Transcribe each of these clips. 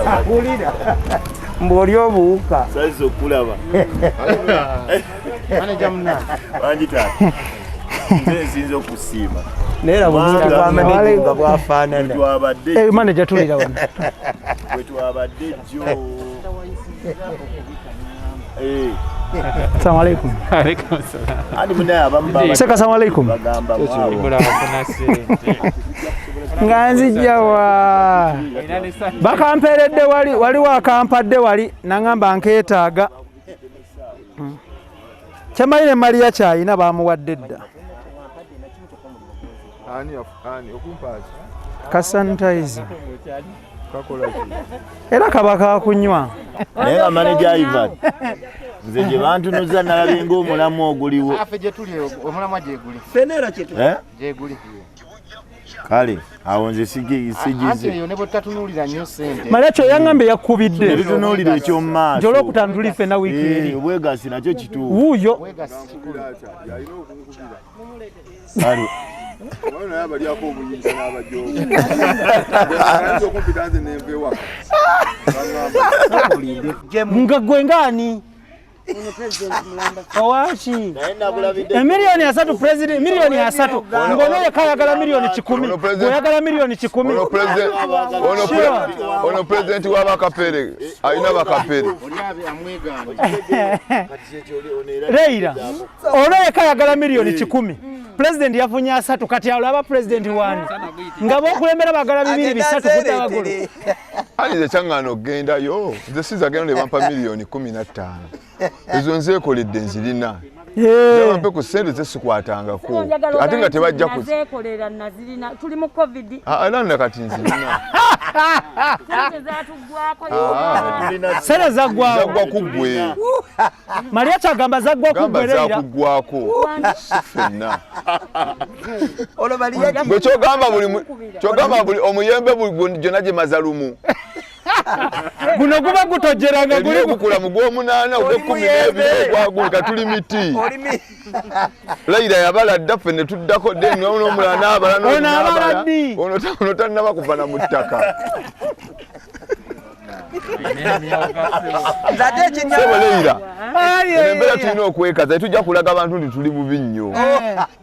Awulira mbu oli obuwuka. Saizi okulaba. Wangi taata. Nze nsinze okusiima. Naye laba omuntu gwa manager nga bwafaanana. Twabadde Eh, manager tulira wano. bwe twabadde jjo. Eh, Assalamu alaikum. Alaikum salam. ani munaye abamu baba- Seka, assalamu alaikum. bagamba mwawo. Ibula wafuna ssente. Nga nzijja wa. Olina ne ssente. Bakampeeredde wali, waliwo akampadde wali nangamba nkeetaaga. Kyemanyi ne Maria kyayina bamuwadde dda. Ani ani okumpaaki? Ka sanitizer. Kakola ki? Era kaba kakunywa. Naye nga manager Ivan, nze gye bantunuza nalabye ng'omulamu oguliwo. Affe gye tuli omulamwa gyeguli. Ffenna era kye Eh? Gyeguli. Kale awo nze Anti sigize. eyo ne bwe tutatunuulira nnyo ssente. Maria kyo yangambye yakubidde. Tetutunuulira eky'omu maaso. Nti olwokutaano tuli ffenna wiiki Eh, eri. obwegassi nakyo kituufu. Wuuyo. Weegasi kikulu. Yalina okunkubira. Kale Omwana naye abalyako obuyinza n'abajooga. Ayinza okumpita nze nenva ewaka. Baŋŋamba. Nga gwe ngaani? Owaki? naye nakulabidde 30,000,000 president, 30,000,000 ng'ono yekka ayagala 100,000,000. Ono president- Oyagala 100,000,000. Ono president ono ono president w'abakapere alina bakapere. Oli abe amwegaana. Leira ono yekka ayagala 100,000,000. Pulezidenti yafunye 30 kati alaba pulezidenti wani nga bokulembera bagala 2 3 kudda waggulu. Ali nze kyaŋŋaana okugendayo nze siza genda ne bampa 15,000,000 ezo nzeekoledde nzirina. Bampe ku ssente ze sikwatangako ate nga tebajja ku nazeekolera nazirina tuli mu covid. Ah, era nna kati nzirina. Sente zatuggwako. Sente zaggwawo. Zaggwa ku ggwe. Maria kyagamba zaggwa ku Gamba ggwe Leira. zakuggwako si ffenna. Olwo baliya Gwe kyogamba buli kyogamba buli omuyembe buli gyonna gye maza lumu. Guno guba gutojjera nga Eriyo guli ogukula mu gw'omunaana ogw'ekkumi n'ebiri ogwagulika tuli miti. Oli mi Layira yabala dda ffe ne tuddako dde n'omulala n'abala Ono abala n'abala. ddi? Ono tannaba kuva na mu ttaka. Nze ate ekinnya Ssebo Leira, Aye, eno embeera aye, tulina okwekaza tetujja kulaga bantu nti tuli bubi nnyo.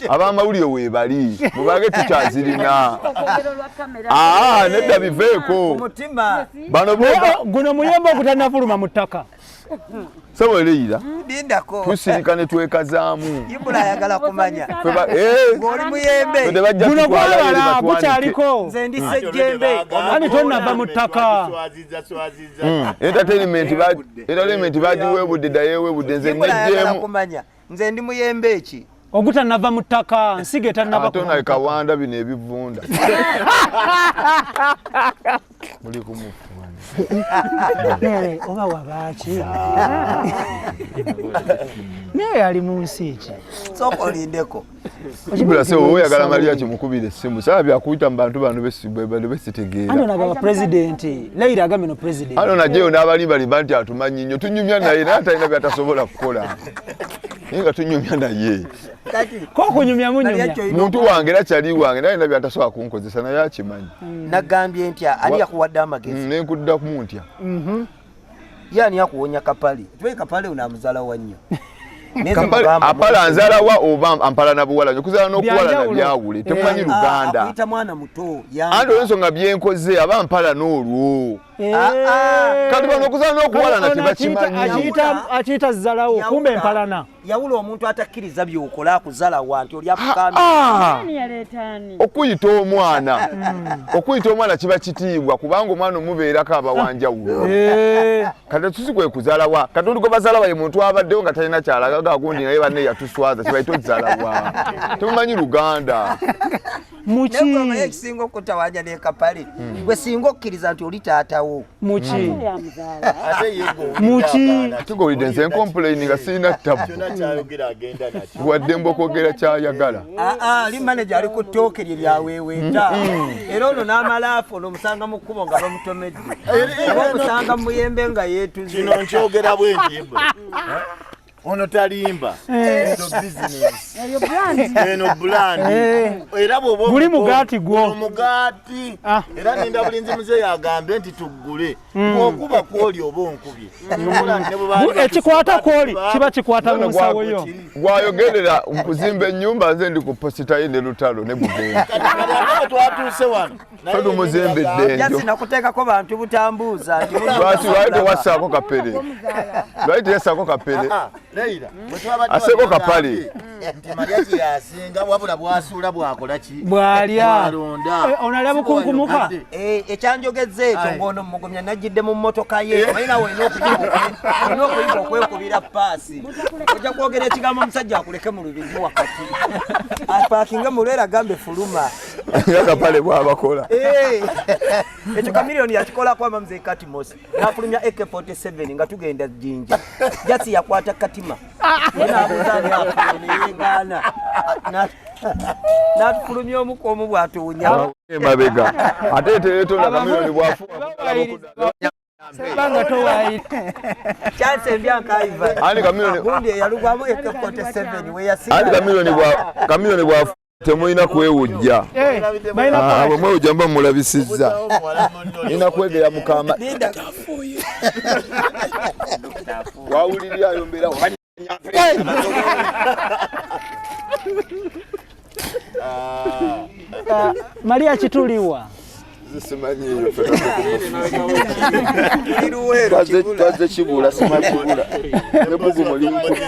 Ab'amawulire weebali mubage tukyazirina. Okwogera olwa kamera. Aa nedda biveeko. Mutima. Bano aye. bo Guno muyembe ogutannafuluma mu ttaka. Ssebo Leira, Lindako. tusirika ne twekazaamu. Ibula ayagala kumanya. Ffe eh, Ng'oli muyembe. ffe tebajja Guno kutwalayo eri gwabala batwanike. gukyaliko. Nze ndi ssejjembe. Ani tonnava mu ttaka. Swaziza swaziza. Entertainment bagiweebudde dda yeeweebudde nze Ibula ayagala nejjeemu. kumanya. Nze ndi muyembe eki? Ogutannava mu ttaka nsigo etannava Ate kuva naye mu ttaka. kawanda bino ebivunda. Muli kumufu. Naye oba wabaaki? Naye ali mu nsi ki? Sooka olindeko. Ibula se wowe oyagala Maria kimukubira essimu saba byakuyita mu bantu bano bano besitegeera. Andi onagamba pulezidenti Leira agambye no pulezidenti. Ano najeyo n'abalimbalimba nti atumanyi nnyo tunyumya naye naye atalina byatasobola kukola. Naye nga tunyumya naye. Kati Ko okunyumya Maria munyumya. ky'olina Muntu wange era kyali wange naye alina byatasobola kunkozesa naye akimanyi. Nagambye ntya ani yakuwadde amagezi? Ne nkuddamu ntya. Ye ani yakuwonya kapale? Tuwe kapale ono amuzaala wa nnyo. Naye nze Kampala mugamba apala nzalawa oba ampala na buwala nnyo okuzaala n'okuwala na Byanjawulo. byawule temumanyi Ah, Luganda. akuyita mwana muto. Anti olw'ensonga byenkoze aba mpala n'olwo. Ah, Kati bano okuzaala n'okuwalana Ono tebakimanyi. akiyita zzalawo kumbe empalana. Yawula omuntu atakkiriza by'okola akuzalawa nti oli akukambye. Ah! Ani yaleeta ani? Okuyita omwana okuyita omwana kiba kitiibwa kubanga omwana omubeerako aba wanjawulo. Kati tusi kwe kuzaalawa kati oli gwe bazaalawa ye muntu abaddewo nga talina kyalaga gagundi naye banne yatuswaza kibayita ozaalawa temumanyi Luganda. Muki? Naye gwe omanyi ekisinga okutawaanya ne kapale gwe singa okkiriza nti oli taatawo. Muki? Yamuzaala. Ate ye gwe Muki? Ate gwe nze nkomplaini nga sirina ttabu kyonna kyayogera agenda nakyo. waddembe okwogera kyayagala. Ah, ah, ali manager ali ku ttooke lye lyaweeweeta era ono n'amala afa ono omusanga mu kkubo nga bamutomedde oba omusanga mu muyembe nga yeetuze. Kino nkyogera bwe nti Ibula. Ono talimba. Eno business. Eyo brand. Eno brand. Era bw'oba Guli mugaati gwo. Mugaati. Ah. Era ninda bulinzi muzeeyi agambe nti tuggule. Bw'okuba kwoli oba onkubye. Ne bwe baali Ekikwata kwoli batusuka, kiba kikwata mu nsawo yo. Gwayogerera kuzimba ennyumba, nze ndi ku posita ye ne Lutalo ne Bugenda. Kati kati ate bwe twatuuse wano. Ffe tumuzimbidde enjo. Jasi nakuteekako bantu butambuuza nti Lwaki lwaki tewassaako kapere? Lwaki teyassaako kapere? Ah, Leila, bwe twabadde Aseeko wano kapale. agambye nti Mariachi yasinga wabula bwasuula bwakola ki? Bw'alya. Bw'alonda. Eh, ono alya bukunkumuka. Eh, ekyanjogezza ekyo Aye. ng'ono mugumya najjidde mu mmotoka ye, omanyi nawe olina okuyiga okwekubira paasi, ojja kwogera ekigambo omusajja akuleke mu lubigi wakati apaakinge mu lwera agambe fuluma. Nga kapale bw'abakola. Eh, ekyo Kamiliyoni yakikolako ama muzeyi Katimosi nafulumya AK47 nga tugenda Jjinja, jasi yakwata katima nabuuza ani afulumye neyegaana natufulumya omu ku omu bwatuwunya. Emabega ate teyetonda Kamiliyoni bwafuwa. Banga towaayira. Chance embyankaiva Ani Kamiliyoni gundi eyalugwamu AK47 ani weyasigala. Kamiliyoni bwa Kamiliyoni bwafuwa temulina kwewujja. Eh, balina Ah, bwe mwewujja muba mulabisizza. Nina kwegera mukama. Linda. Wawulirirayo mbeera. Maria kituliwa. Simanyiyo ffe twazze kibula simakibula nebugu mulimukutte.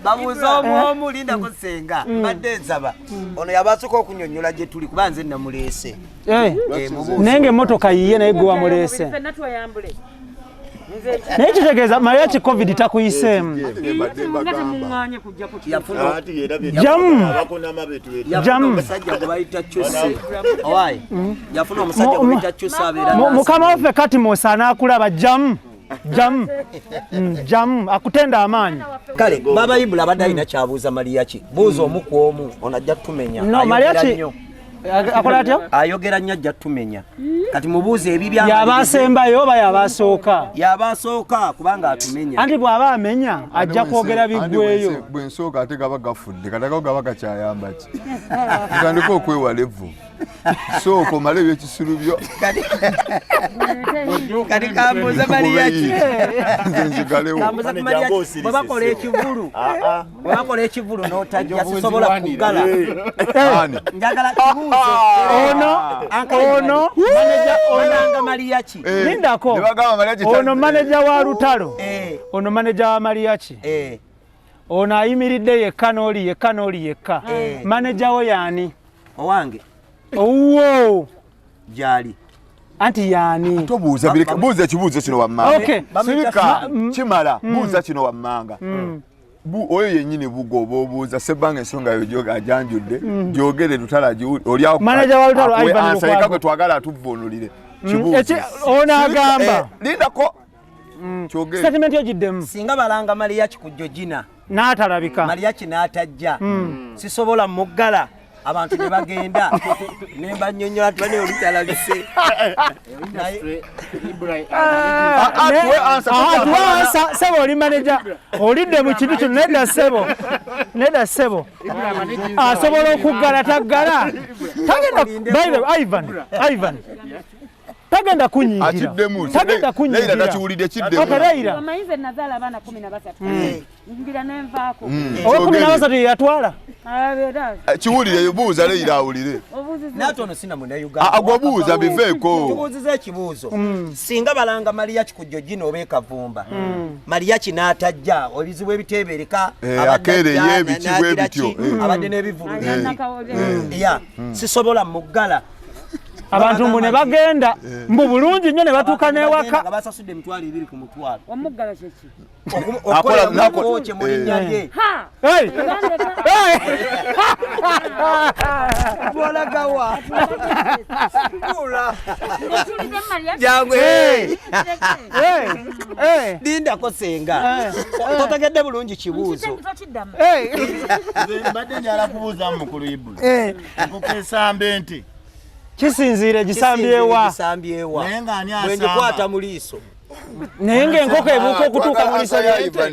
Babuuza omu omu, lindako senga mbadde nsaba ono yabasooka okunyonyola gye tuli kuba nze namuleese. Eh, Eh, mubuuze. naye ng'emmotoka yiye naye gwe wamuleese. Ffenna tweyambule. Naye kitegeeza Maria ki covid takuyiseemu. Nga temuŋŋaanye kujja ku Yafuna Ati era bye Jamu. abakunama betweta. yafuna Jamu. omusajja gwe bayita Kyuse owaaye, yafuna omusajja gwe bayita Kyuse abeera Mukama waffe Katimosi anaakulaba jamu jamu jamu akutenda amaanyi. Kale baba Ibula abadde alina kyabuuza Mariachi, buuza omu ku omu, ono ajja tumenya. No, Mariachi akola atya? Ayogera nnyo, ajja tumenya. Kati mubuuze ebibya. Yaba asembayo oba yaba asooka? Yaba asooka kubanga atumenya. Anti bw'aba amenya ajja kwogera biggweyo. Bwensooka ate gaba gafudde katako gaba gakyayamba ki ntandika okwewala evvu sooka omale ebyekisiru byo. Kati kambuuze Mariachi. Nze nzigalewo. Kambuuze ku Mariachi, bwe bakola ekivulu, bwe bakola ekivulu n'otajja, sisobola kuggala. Ani? Njagala kibuuzo. Ono ono manager ono onanga Mariachi. Eh, Lindako. ne bagamba Mariachi Ono manager wa Lutalo. Eh, Ono manager wa Mariachi. eh. Ono ayimiridde yekka n'oli yekka n'oli yekka. Eh. Manager wo yaani? Owange Owuwo. gyali. Anti yaani? Tobuuza bireka, buuza ekibuuzo kino wammanga. Okay. Sirika kimala, buuza kino wammanga. Oyo yennyini bugo oba obuuza sebbanga ensonga yo ajanjudde gyogere Lutalo oli Manager wa Lutalo, akuwe Ivan answer, Lukwago. yekka gwe twagala atuvvuunulire. Kibuuzo. Ono agamba. Eh, lindako kyogere. Statement yo giddemu. Singa balanga Mariachi ku Georgina, N'atalabika. Mariachi n'atajja, sisobola muggala abantu ne bagenda ne mbanyonnyola nti bane olutalabise. Naye Ah, ah, tuwe answer, Aha, tuwe tuwe answer. Ssebo oli manager olidde mu kintu kino. Nedda ssebo, nedda ssebo, asobola okuggala taggala tagenda. By the way, Ivan, Ivan tagenda kunyiigira. Akiddemu. Tagenda Leila kunyiigira. takiwulidde kiddemu. Okay, Leila. Omanyi nze nazaala abaana 13. Ngira nenvaako. Owa 13 ye yatwala. Abeera Eh, kiwulire, buuza Leila awulire. obuuziza. Naate ono sina Munnayuganda. Ah, ah, gwe buuza biveeko. Tubuuziza ekibuuzo, singa balanga Mariachi ku Georgina oba ekavumba, Mariachi n'atajja, ebizibu ebiteebereka Eh, abadde akeereye ajja, ebiki n'agira bwe bityo, ki, eh. abadde n'ebivulu Nakawole. ya sisobola muggala. Abantu mbu ne bagenda mbu bulungi nnyo ne batuuka n'ewaka. Nga basasudde 20,000 ku mutwalo. Omuggala kyeki? Akola- Okukolera kye mu linnya lye. Ha! Hey! Hey! Twalagawa Tula. Otulize Mariachi. Jangu. Hey! Hey! Hey! Lindako senga, totegedde bulungi kibuuzo. Tokiddamu. Hey! Nze mbadde njala kubuuza mu mukulu Ibula. Eh, Enkoko ente. Kisinziire gisambyewa. Gisambyewa. Naye ng'ani Bwe ngikwata asamba? mu liiso. Naye ng'enkoko ebuuka okutuuka mu liiso ly'ente.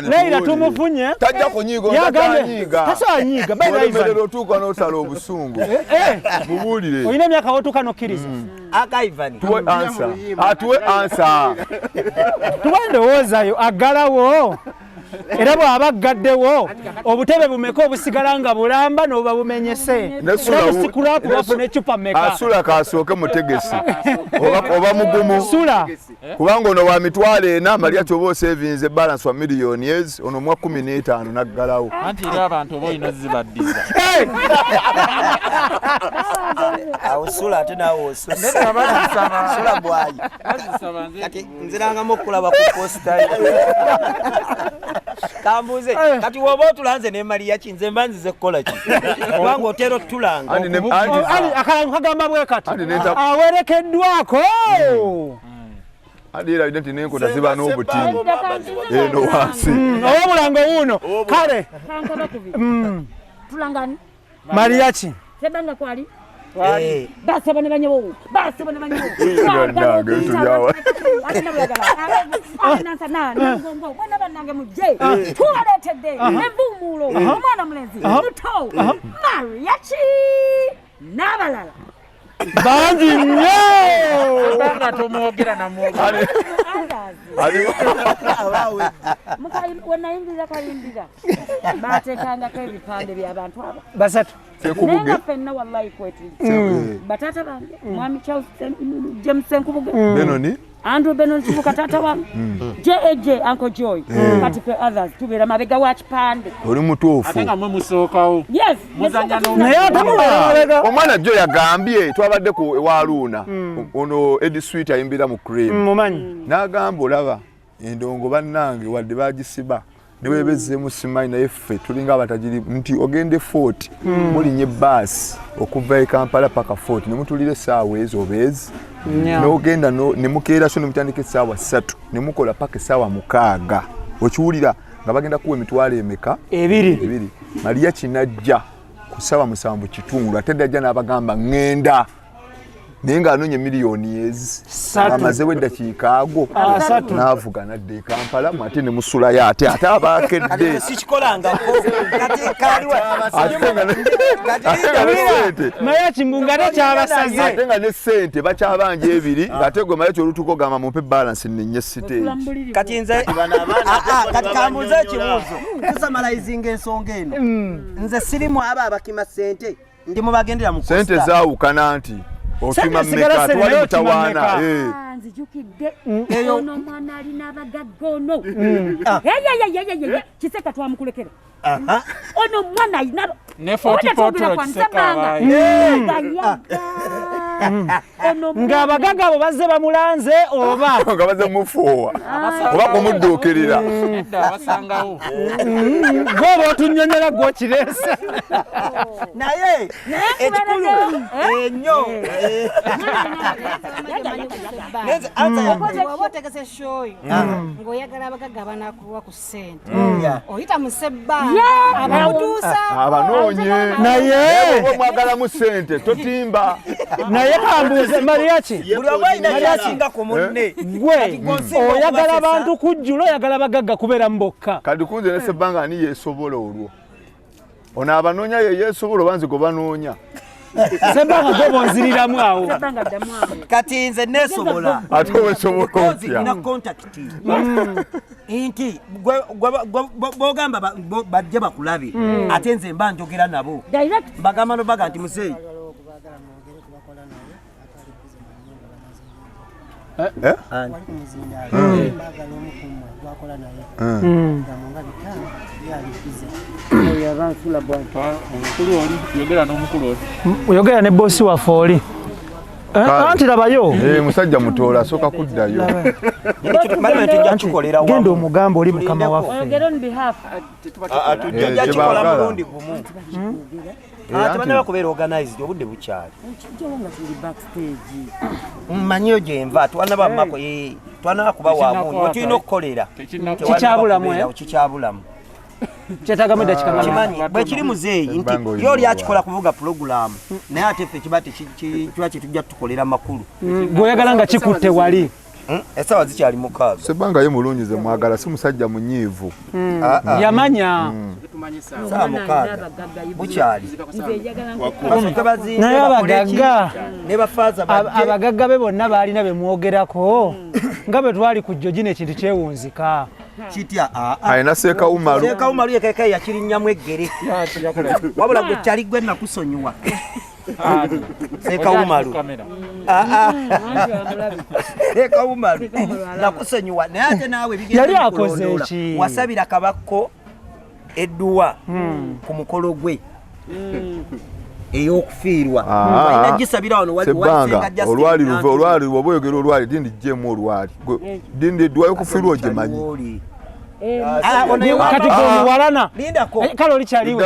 Leila tumufunye. Tajja kunyiiga. Yagambe tasobola nyiiga. By the way, Ivan. Olemerera otuuka n'osala obusungu. Mubuulire. Olina emyaka wotuuka n'okkiriza. Aka Ivan. Tuwe answer. Atuwe answer. Tuwa endowoozayo aggalawo. Era bw'aba aggaddewo obutebe bumeka obusigala nga bulamba n'obuba bumenyese. Era busikulapu bafuna eccupa mmeka? Asula kasooke mutegesi oba mugumu. Sula. Kubanga ono wa 400,000 Maria kyoba osevinze balance wa miliyoni ezi ono mwa 15 naggalawo. Anti era abantu oba olina ozibaddiza. Awo Sula ate naawe osusse. Sula bwayi. Kati nzirangamu okulaba ku posita. Kambuuze kati woba otulanze ne Maria ki nze mba nzize kukola ki? Kubanga otera otulanga. Akalango kagamba bwe kati awerekeddwako. Andi era nti n'enkota ziba n'obutini eno wansi. Owobulango wuuno kale. Tulangani. Maria ki? Sebanga kwali. Basaba ne banyawo. Basaba ne banyawo. Bwana bannange mujje. Tubaleetedde envuumuulo omwana mulenzi muto Maria ki n'abalala. Bangi nnyo. Kubanga tomwogera namwogera. Wenayingirira kayimbira bateekangako ebipande by'abantu abo basatu. Naye nga ffenna wallahi kwetuli bataata bange mwami Charles James Senkubuge, Benoni Andrew Benon Kibuka taata wange, JAJ Uncle Joy, kati ffe others tubeera mabega wa kipande. Oli mutuufu. Ate nga mwe musookawo. Yes. Naye ate mubeera mabega. Omwana jjo yagambye twabadde ku ewa Luuna ono Eddie Sweet ayimbira mu Cream. Mumanyi. N'agamba olaba endongo bannange wadde bagisiba ne bwebezzeemu simanyi naye ffe tulinga abatagiri nti ogende Fort mulinye bbaasi okuva e Kampala paka Fort ne mutulira essaawa ezo oba ezi n'ogenda ne mukeera so ne mutandika essaawa 3 ne mukola paka essaawa 6 okiwulira nga bagenda kuwa emitwalo emeka ebiri. Maria kinajja ku ssaawa 7:15 ate dajja n'abagamba ŋŋenda naye ng'anoonya miliyoni ezi amazewo eddakiika ago n'avuga n'adda e Kampala ate ne musulayo ate ate abaakedde. Sikikolangako kati kaliwa ate nga ne ssente Maria kimbunga ate kyabasaze ate nga ne ssente bakyabanja ebiri ng'ate gwe Maria kyolutuuka ogamba mumpe balance nnennye siteegi. Kati nze kati kambuuze ekibuuzo tusamalayizinga ensonga eno. Nze sirimu abo abakima ssente ndi mubagendera mu ssente zaawukana nti okima mmeka twali mutawaana. Nzijukidde ono omwana alina abagagga ono Kiseka twamukulekera ono omwana alina ne 44 Kiseka ng'abagagga abo bazze bamulanze oba nga bazze mufuuwa oba kumudduukirira gwoba otunnyonnyola gwokireese. Naye ekikulu ennyo oba otegese shoyo ng'oyagala abagagga abanakuwa ku ssente oyita mu Sebbanga abakutuusa abanoonye. Naye oba omwagalamu ssente totimba. Naye kambuuze Maria ki buli omu alina kyasinga ku munne. Gwe oyagala bantu kujjula oyagala bagagga kubeera mu bokka. Kati kunze ne Sebbanga ani yeesobola olwo ono abanoonya ye yeesobola oba nze gwe banoonya? Sebbanga gwe bonziriramu awo. Kati nze neesobola. Ate weesobola otya? Nina contact nti bw'ogamba bajje bakulabe ate nze mba njogera nabo mbagamba nobaga nti muzeeyi Oyogera ne boosi waffe oli. Anti labayo musajja mutoola asooka kuddayo. Genda omugamba oli mukama waffe. Tujja kikola mulundi gumu. Tebanaba kubeera organized obudde bukyali. Mmanyiyo gye nva twanaba mako twanaba kuba wamunyi wetulina okukolera. Kikyabulamu kikyabulamu. Kyetagamu eddakiika nga kimanyi bwe kiri muzeeyi nti ye oli akikola kuvuga pulogulaamu naye ate ffe kiba kiba kyetujja tukolera makulu. Gweoyagala nga kikutte wali. Essaawa zikyali 6. Sebbanga ye mulungi, ze mwagala, si musajja munyiivu. Yamanya. Saawa 6 bukyali. Basooke bazimbe, Naye bakole ki? abagagga Ne bafaaza bajje. Abagagga be bonna baalina be mwogerako nga bwe twali ku jjo gino, ekintu kyewunzika. Kitya? Alina Seeka Umaru. Seeka Umaru yekeka yakirinnyamu eggere, wabula gwe kyali gwe nakusonyiwa, Seeka Umaru. Seeka Umaru nakusonyiwa, naye ate naawe bigenda Yali akoze bikulondoola. ki? Wasabira kabakko edduwa ku mukolo gwe ey'okufiirwa. Walina gisabira wano Sebbanga wali Justin olwali luve Nantume. olwali oba oyogera olwali dindi jjemu olwali dindi edduwa yokufiirwa ogimanyi. Oli. Ah, ono ye Kati gwe omuwalana. Lindako. Kale oli kyaliwe.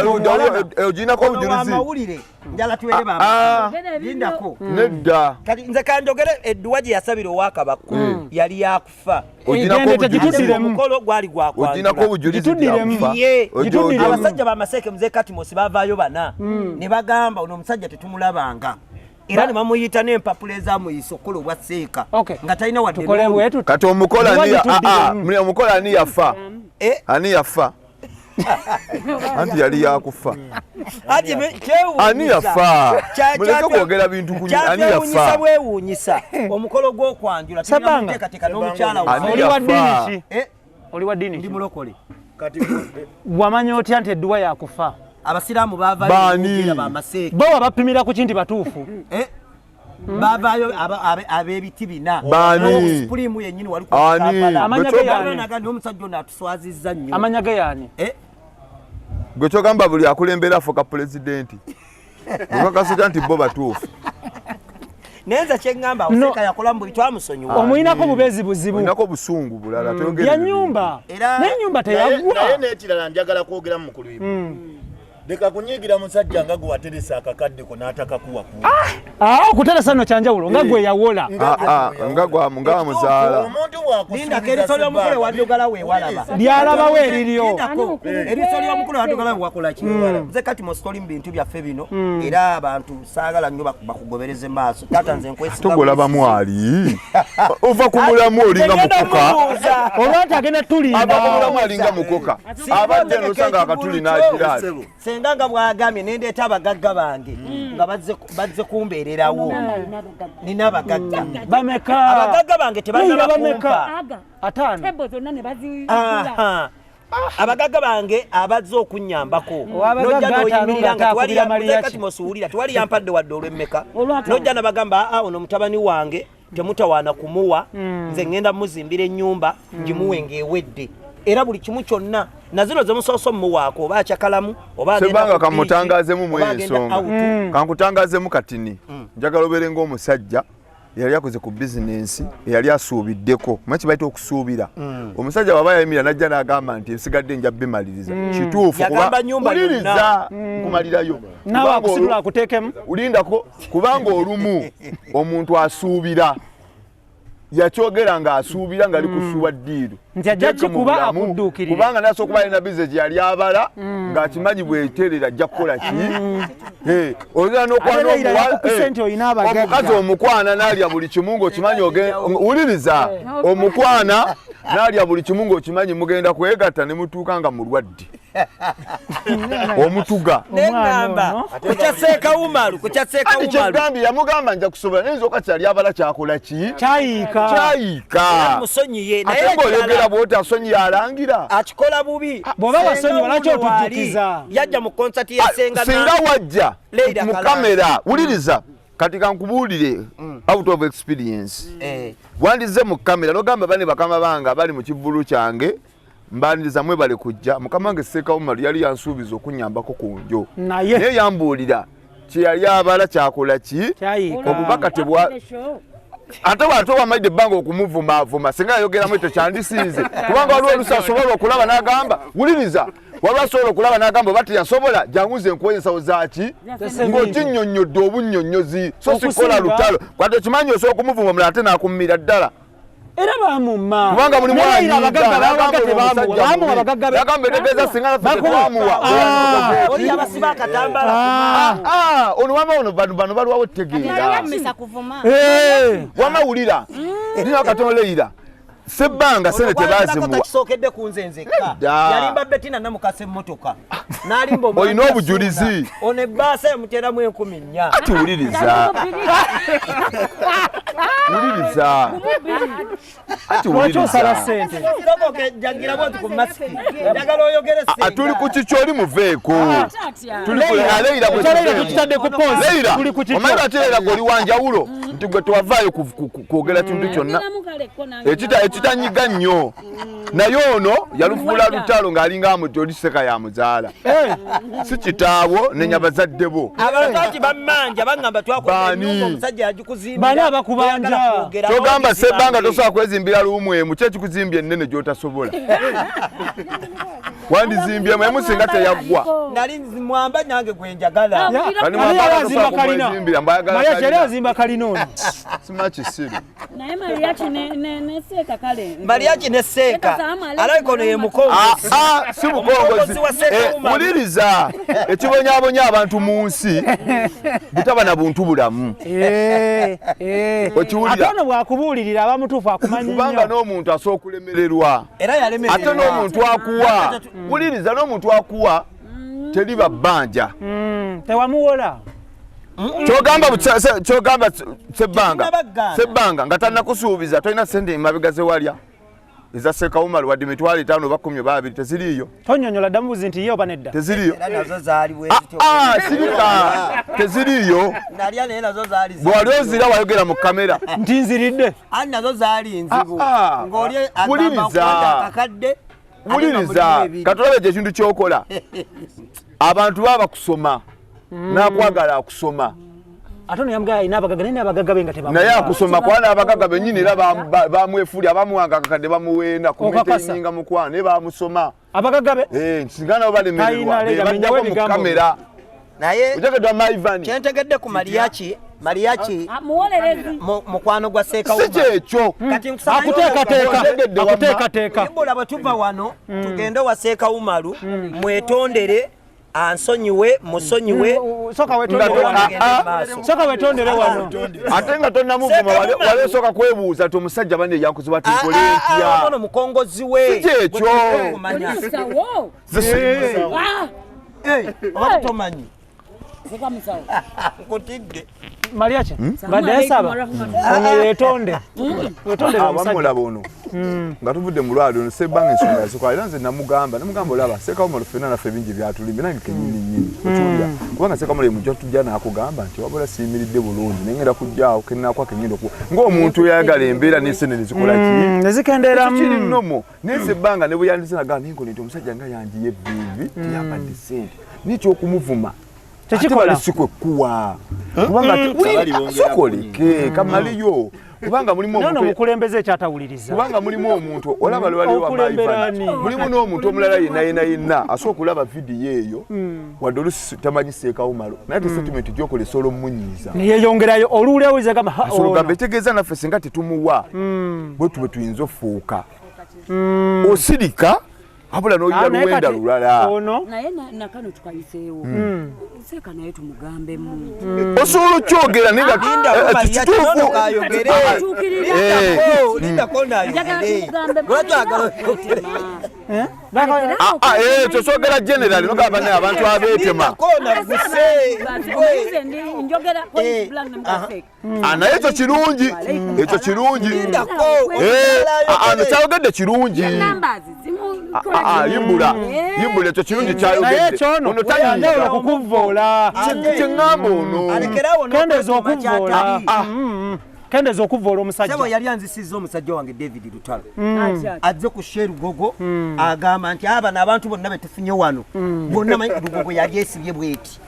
Oginako Ono wa obujulizi. mawulire, njala tuwere Ah, lindako. Nedda. Kati nze kanjogere edduwa gye yasabira owakabakko yali yakufa. Oginako Egende obujulizi. tegituddiremu. Omukolo gwali Oginako gwakwanjula. obujulizi Gituddiremu. byakufa. Ye. Gituddiremu. Abasajja bamaseeke muze Katimosi bavaayo bana ne bagamba ono omusajja tetumulabanga, era ne bamuyita n'empapula ezamuyisa okukola obwa seeka Okay. nga talina wadde Tukole n'olu. bwe tuti. Kati omukola Edduwa ani ya- gituddiremu. ah, ah, omukola ani yafa? Eh. Ani yafa? Anti yali yakufa. Anti kyewuunyisa. Ani yafa? Muleke kwogera bintu kuny- ani Kyatwewuunyisa yafa? bwewuunyisa omukolo gw'okwanjula tulina Sabanga. muteekateeka n'omukyala Ani we. Oli wa yafa? ddiini ki? Eh, Oli wa ddiini ndi ki? mulokole. Wamanya otya nti edduwa yakufa? Abasiraamu baavaayo Baani? boogera bamaseeke. Bo wabapimira ku ki nti batuufu? Eh, baavaayo ab'ebiti bina. Baani? Supulimu yennyini wali ku Ani? Kampala. Amanya ge yaani? Naga n'omusajja ono atuswazizza nnyo. Amanya ge yaani? Eh, Gwe kyogamba buli akulembera afuuka pulezidenti, okakasa nti bo batuufu? Naye nze kyeŋŋamba, No. Seeka yakola mu buli twamusonyiwa. Omuyinako bubeezi buzibu. Olinako obusungu bulala, toyogera Ya ebyo bintu. nyumba. Era- Naye ennyumba Naye teyaggwa. n'ekirala njagala kwogeramu mukulu ibu, leka kunyiigira musajja nga gwe wateresa akakaddeko n'atakakuwa ku Ah, okuteresa nno kyanjawulo nga gwe yawola. Ah, ah, nga nga muzaala. Omuntu Lindako, eriiso ly'omukulu ewaddugala weewalaba. Lyalabawo eriryo. Lindako, eriiso ly'omukulu ewaddugala wewakola ki? Nze kati mositoli mu bintu byaffe bino, era abantu saagala nnyo bakugobereze maaso. Taata, nze nkwesiga. Togolaba mwali ova ku mulamu olinga mukoka. Olwa nti agenda tulinda. Ava ku mulamu alinga mukoka, abadde nosanga akatuli n'agira ati. Senga nga bwagambye nendeeta abagagga bange nga bazze kumbeererawo, nina abagagga. Bameka? Abagagga bange Leila, tebannaba bameka? kumpa. Aga. 5. Tebo zonna ne bazigula. Aha. Abagagga bange abazze okunyambako, Ow'abagagga nojja 50 noyimirira nga nga tewali atakubira Mariachi. kati mosuwulira tewali yampadde wadde olw'emmeka. Olw'ataano. Nojja nabagamba, aa, ono mutabani wange temutawaana kumuwa, nze ŋŋenda muzimbira ennyumba ngimuwe ng'ewedde, era buli kimu kyonna na zino zemusoose omuwaako, oba akyakalamu oba agenda Sebanga ku beach, kamutangazemu mu oba agenda ensonga. out. Kankutangazemu katini, njagala obeere ng'omusajja eyali akoze ku bizinensi, eyali asuubiddeko, manyi kibayita okusuubira. Omusajja bw'aba yayimirira najja n'agamba nti nsigadde nja bimaliriza, kituufu. Yagamba nnyumba Wuliriza, nkumalirayo. Naawe Kubanga akusitula akuteekemu. Ulindako, kubanga olumu omuntu asuubira, yakyogera ng'asuubira ng'ali kusuuba ddiiru Nti ajja Kiteeke mu kikuba bulamu, akudduukirire. kubanga nasobola okuba alina bizinesi gyeyali abala ng'akimanyi bweterera ajja kukola ki. Eh, oyinza n'okwana Ate Leila yakukuse eh, nti olina abagagga. omukazi omukwana n'alya buli kimu ng'okimanyi wuliriza, omukwana n'alya buli kimu ng'okimanyi mugenda kwegatta ne mutuuka nga mulwadde omutuga. Neŋŋamba ono. ku kya Seeka Umaru, ku kya Seeka Anti Umaru kyegambye yamugamba nja kusobola, naye nzoka kyali abala kyakola ki? Kyayiika. Kyayiika. Musonyiye, naye Ate ng'oyogera ekirala bw'oti asonyiye alangira. Akikola bubi. Bw'oba Senga wasonyiwa, lwaki wuno waali, otujjukiza? yajja mu konsati ya Senga Singa wajja Leila mu Kalanzi. kamera, wuliriza, kati kankubuulire out of experience, wandize mu kamera nogamba bane bakama bange abali mu kivvulu kyange, mbaniriza, mwebale kujja. Mukama wange Seeka Umaru yali yansuubiza okunyambako ku njo, Naye. naye yambuulira kyeyali abala kyakola ki? Kyayiika. Obubaka tebwa ate bwate wamalidde ebbanga okumuvumaavuma, singa yayogeramu ekyo kyandisinze, kubanga waliwo olusi asobola okulaba n'agamba, wuliriza, waliwo asobola okulaba n'agamba oba teyasobola, jangu nze nkuwa ensawo zaki ng'okinnyonnyodde obunnyonnyozi, so sikola Okusinga- lutalo. Kwate okimanyi osobola okumuvuma omulala ate n'akummira ddala. Era bamumma. Kubanga mulimu Naye anyiiga, abagagga n'agamba bawaga ono tebamuwa. omusajja Bamuwa mubi. abagagga be. Yagamba etegeeza singa naffe Bakuba. tetwamuwa. Oli yabasiba akatambala. Ah, ono wama ono bano balwawo tegeera. Yamisa kuvuma. Eh. Wama wulira. Nina katono Leila. Sebbanga sente tebazimuwa. Takisookedde ku nze nzekka. Nedda. Yalimba Bettina namukasa emmotoka. N'alimba omwana Olina obujulizi. Ono ebbaasa yamuteeramu 4,000. Ati wuliriza. Wuliriza. Ati Lwaki osala wuliriza. ssente? Siroko jagiramu oti ku masiki. Njagala oyogere Ah, tuli ku kiki oli muveeko. Tuli ku Leila gwe Ekya Leila tuveeko. tukitadde ku pause. Leila, Tuli ku kikyo. omanyi lwaki Leila gwe oli wanjawulo nti gwe tewavaayo kwogera kintu kyonna ekitanyiga nnyo. Naye ono yalufuula lutalo ng'alinga amuti oli seka yamuzaala. Si kitaawo nenya bazadde bo. Abantu ati bammanja baŋŋamba twakola Baani? ennyumba omusajja yagikuzimbira. Bani abakubanja? Toyagala kwogera. Kyogamba Sebbanga tosobola kwezimbira luumu emu, ki ekikuzimbye ennene gy'otasobola? Wandizimbyemu emu singa teyaggwa. Nali mwamba nange gwe njagala. Ani Kani yali mwambala azimba tosobola kalina? kumwezimbira, mbayagala Maria yali kalina. azimba kalina ono. Sima kisiru. Naye Mariachi ne Seeka kale. Mariachi ne Seeka. Alabika ono ye mukongozi. Ah, si mukongozi. Omukongozi wa Seeka Umar. Wuliriza ekibonyaabonya abantu mu nsi butaba na buntu bulamu. Eh, eh. Okiwulira? Ate ono bw'akubuulirira aba mutuufu akumanyi Kubanga nnyo. n'omuntu asobola okulemererwa. Era yalemererwa. Ate n'omuntu akuwa, wuliriza n'omuntu akuwa teriba bbanja. Tewamuwola. Kyogamba Sebbanga, Tetunnabagaana. Sebbanga nga tannakusuubiza tolina ssente emabega ze walya eza Ssekawumalu wadde 5,000 oba 10 oba 20 teziriiyo. Tonnyonnyola ddamu buzi nti ye oba nedda. Teziriiyo. Era nazo zaali bwe zityo. Ah, sirika teziriiyo. Nalya naye nazo zaali Bwe wali ozira wayogera mu kamera. Nti nziridde. Ani nazo zaali nzibu. Ah, ah. Ng'oli agamba Wuliriza. nkwata akakadde. ate nga Wuliriza mulimu ebiri. katulabe ekyo ekintu ky'okola. Abantu baba kusoma n'akwagala akusoma Ate ono yamugamba alina abagagga naye n'abagagga be nga tebamuwa. naye akusoma kuba n'abagagga bennyini era bamwefulya bamuwanga akakadde bamuweenda Okakasa. kumiteninga mukwano naye bamusoma. Abagagga be Eh, singa nabo balemererwa Talina be Leila, baddako menyawo mu ebigambo kamera. Naye Ojageddwa Maivani. kyentegedde ku Mariachi, Mariachi Muwolerezi. mukwano gwa Seeka Si Umar. kyekyo. Kati nkusaba Akuteekateeka. Otegedde wamma. Akuteekateeka. Ibula bwe tuva wano tugende wa Seeka Umaru mwetondere ansonyiwe musonyiwe. Soka wetondere Nga- wano. Ah, ah. Soka wetondere wano. Ate nga tonnamuvuma Seeka Umaru. wali osooka kwebuuza ti omusajja banne yankuziba ati nkole ntya. Ono mukongozi we. Si kyekyo. Gwe tulina okumanya. Oli musawo. Ah, Eh, oba tomanyi. Seeka musawo. Nkutidde. Mariachi, mbadde nsaba. Ono yeetonde. Wetondere omusajja. Wamulaba ono nga tuvudde mu lwaliro ono Sebbanga ensonga yasooka era nze namugamba olaba Ssekawumalu ffenna naffe bingi byatulimbye nange kennyini nnyini okiwulira kubanga Ssekawumalu ye mujja tujja n'akugamba nti wabula siyimiridde bulungi naye ngenda kujjaawo kennaakwa kengenda okuwa ng'omuntu eyagala embeera n'esente ne zikola ki Ne zikendeeramu. kiri nnomo naye Sebbanga ne bwe yandise nagamba naye nkole nti omusajja nga yangiye ebbiibi teyampadde ssente n'ekyokumuvuma Tekikola. ate bali si kwe kkuwa kubanga Abali bongera sokoleke kamaleyo kubanga mulimu Naye ono omuntu omukulembeze ekyatawuliriza. kubanga mulimu omuntu olaba lwaliwo Okulembera ani? mulimu n'omuntu omulala yenna yenna yenna asobola okulaba vidiyo eyo wadde olusi tamanyi Ssekawumalu naye ate statement gyokola esobola omumunyiiza Neyeyongerayo oluwulira gamba ha asobola ogamba ono. etegeeza naffe singa tetumuwa bwe tube tuyinza ofuuka osirika wabula n'oyira Ah, naye luwenda kati lulala Ono Naye nakano tukayiseewo. Seeka naye tumugambemu. osobola okyogera naye nga Lindako Mariachi, kituufu nono kayogere. Tuukirira. Lindako, lindako Njagala nayogere. tumugambemu. Lwaki oyagala oyogere? Ekyo kyogera general nogamba naye abantu abeetema Lindako naguse. Nze ndi njogera point blank ne mukaseeka. Ah, naye ekyo kirungi ekyo kirungi Lindako. Eh, ah, ah, no, kyayogedde kirungi Numbers Ah, ah, yimbula yimbula ekyo kirungi naye kyayogedde ekyo ono ono yanjawulo tanyiiga kukuvvoola. kyeŋŋamba ono Alekerawo Kendeeza n'okwetuma okuvvoola. ky'atali. Kendeeza okuvvoola omusajja. Ssebo yali anzisizza omusajja wange David Lutalo. Azze ku Shell Lugogo agamba nti aba abantu bonna be tufunye wano bonna manyi Lugogo yali esibye bweti.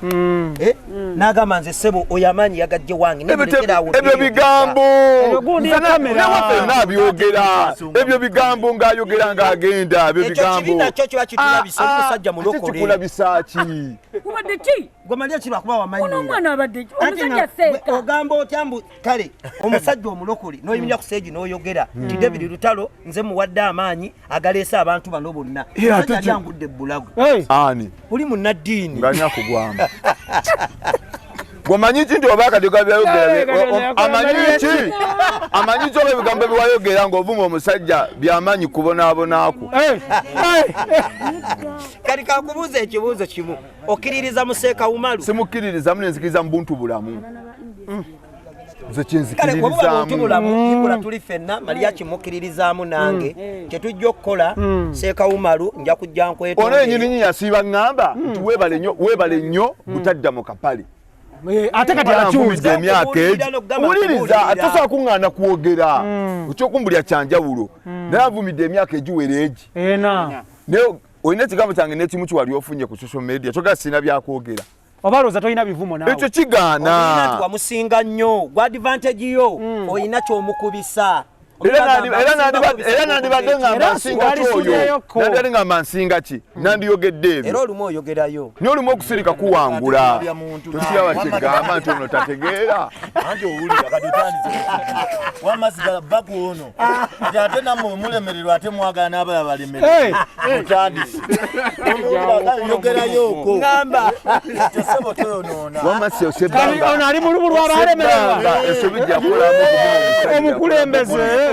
Eh, n'agamba nze ssebo oyo amaanyi yagajje wange Ebyo nemulekera awo ebyo bigambo Ebyo gundi ya kamera. newaffe naabyogera ebyo bigambo ng'ayogera ng'agenda ebyo Ekyo bigambo kibi nakyo kiba kitulabisa, Ah, ah, omusajja ate mulokole. kikulabisa ki Kubadde ki? Gwe Maria kirwa kuba wamanyi. Ono omwana abadde omusajja seeka. Ogamba otya mbu kale omusajja omulokole n'oyimirira ku stage n'oyogera nti David Lutalo nze muwadde amaanyi agaleese abantu bano bonna. Omusajja ali angudde ebbulago. Ani? Oli munnaddiini. Ng'alina kugwamu. Gwomanyi ki nti oba akadde byayogera amanyi ki? Amanyi ki oba ebigambo byewayogera ng'ovuma omusajja by'amanyi kubonaabonaako? Kati kakubuuza ekibuuzo kimu. Okkiririza mu Seeka Umaru? Simukkiririzamu, nenzikiriza mu buntu bulamu. Nze Kale bwe buba buntu kyenzikiririzaamu. bulamu, Ibula tuli ffenna, Maria kimukkiririzaamu nange. Kye tujja okukola, Seeka Umaru nja kujja nkwetondere. Ono yennyini nnyini yasiiba ŋŋamba nti weebale nnyo, weebale nnyo butadda mu kapale. Ate kati akyusa. Emyaka egi. Wuliriza, tosobola kuŋŋaana kwogera. Ekyokumbulya kya njawulo. Naye avumidde emyaka egiwera egi. Naye olina ekigambo kyange n'ekimu kiwali ofunye ku social media, kyogera sirina byakwogera. Oba lowooza tolina bivumo naawe. Ekyo kigaana. Olina nti wamusinga nnyo, gwa advantage yo, olina ky'omukubisa. Era nandibadde ngamba nsinga ki oyo, nandibadde ngamba nsinga ki, nandiyogedde ebyo. Era olumu oyogerayo. Naye olumu okusirika kuwangula. Tokiraba kyegamba nti ono tategeera. Anti owulira kati otandise wamma sigala baku ono kati ate nammwe mulemererwa ate mwagala n'abalala balemererwa mutandise yogerayoko ngamba tesebo toyonoona. Wamma si osebanga. Ono ali mu lubu lw'abalemererwa. Ensobi gyakolamu omukulembeze.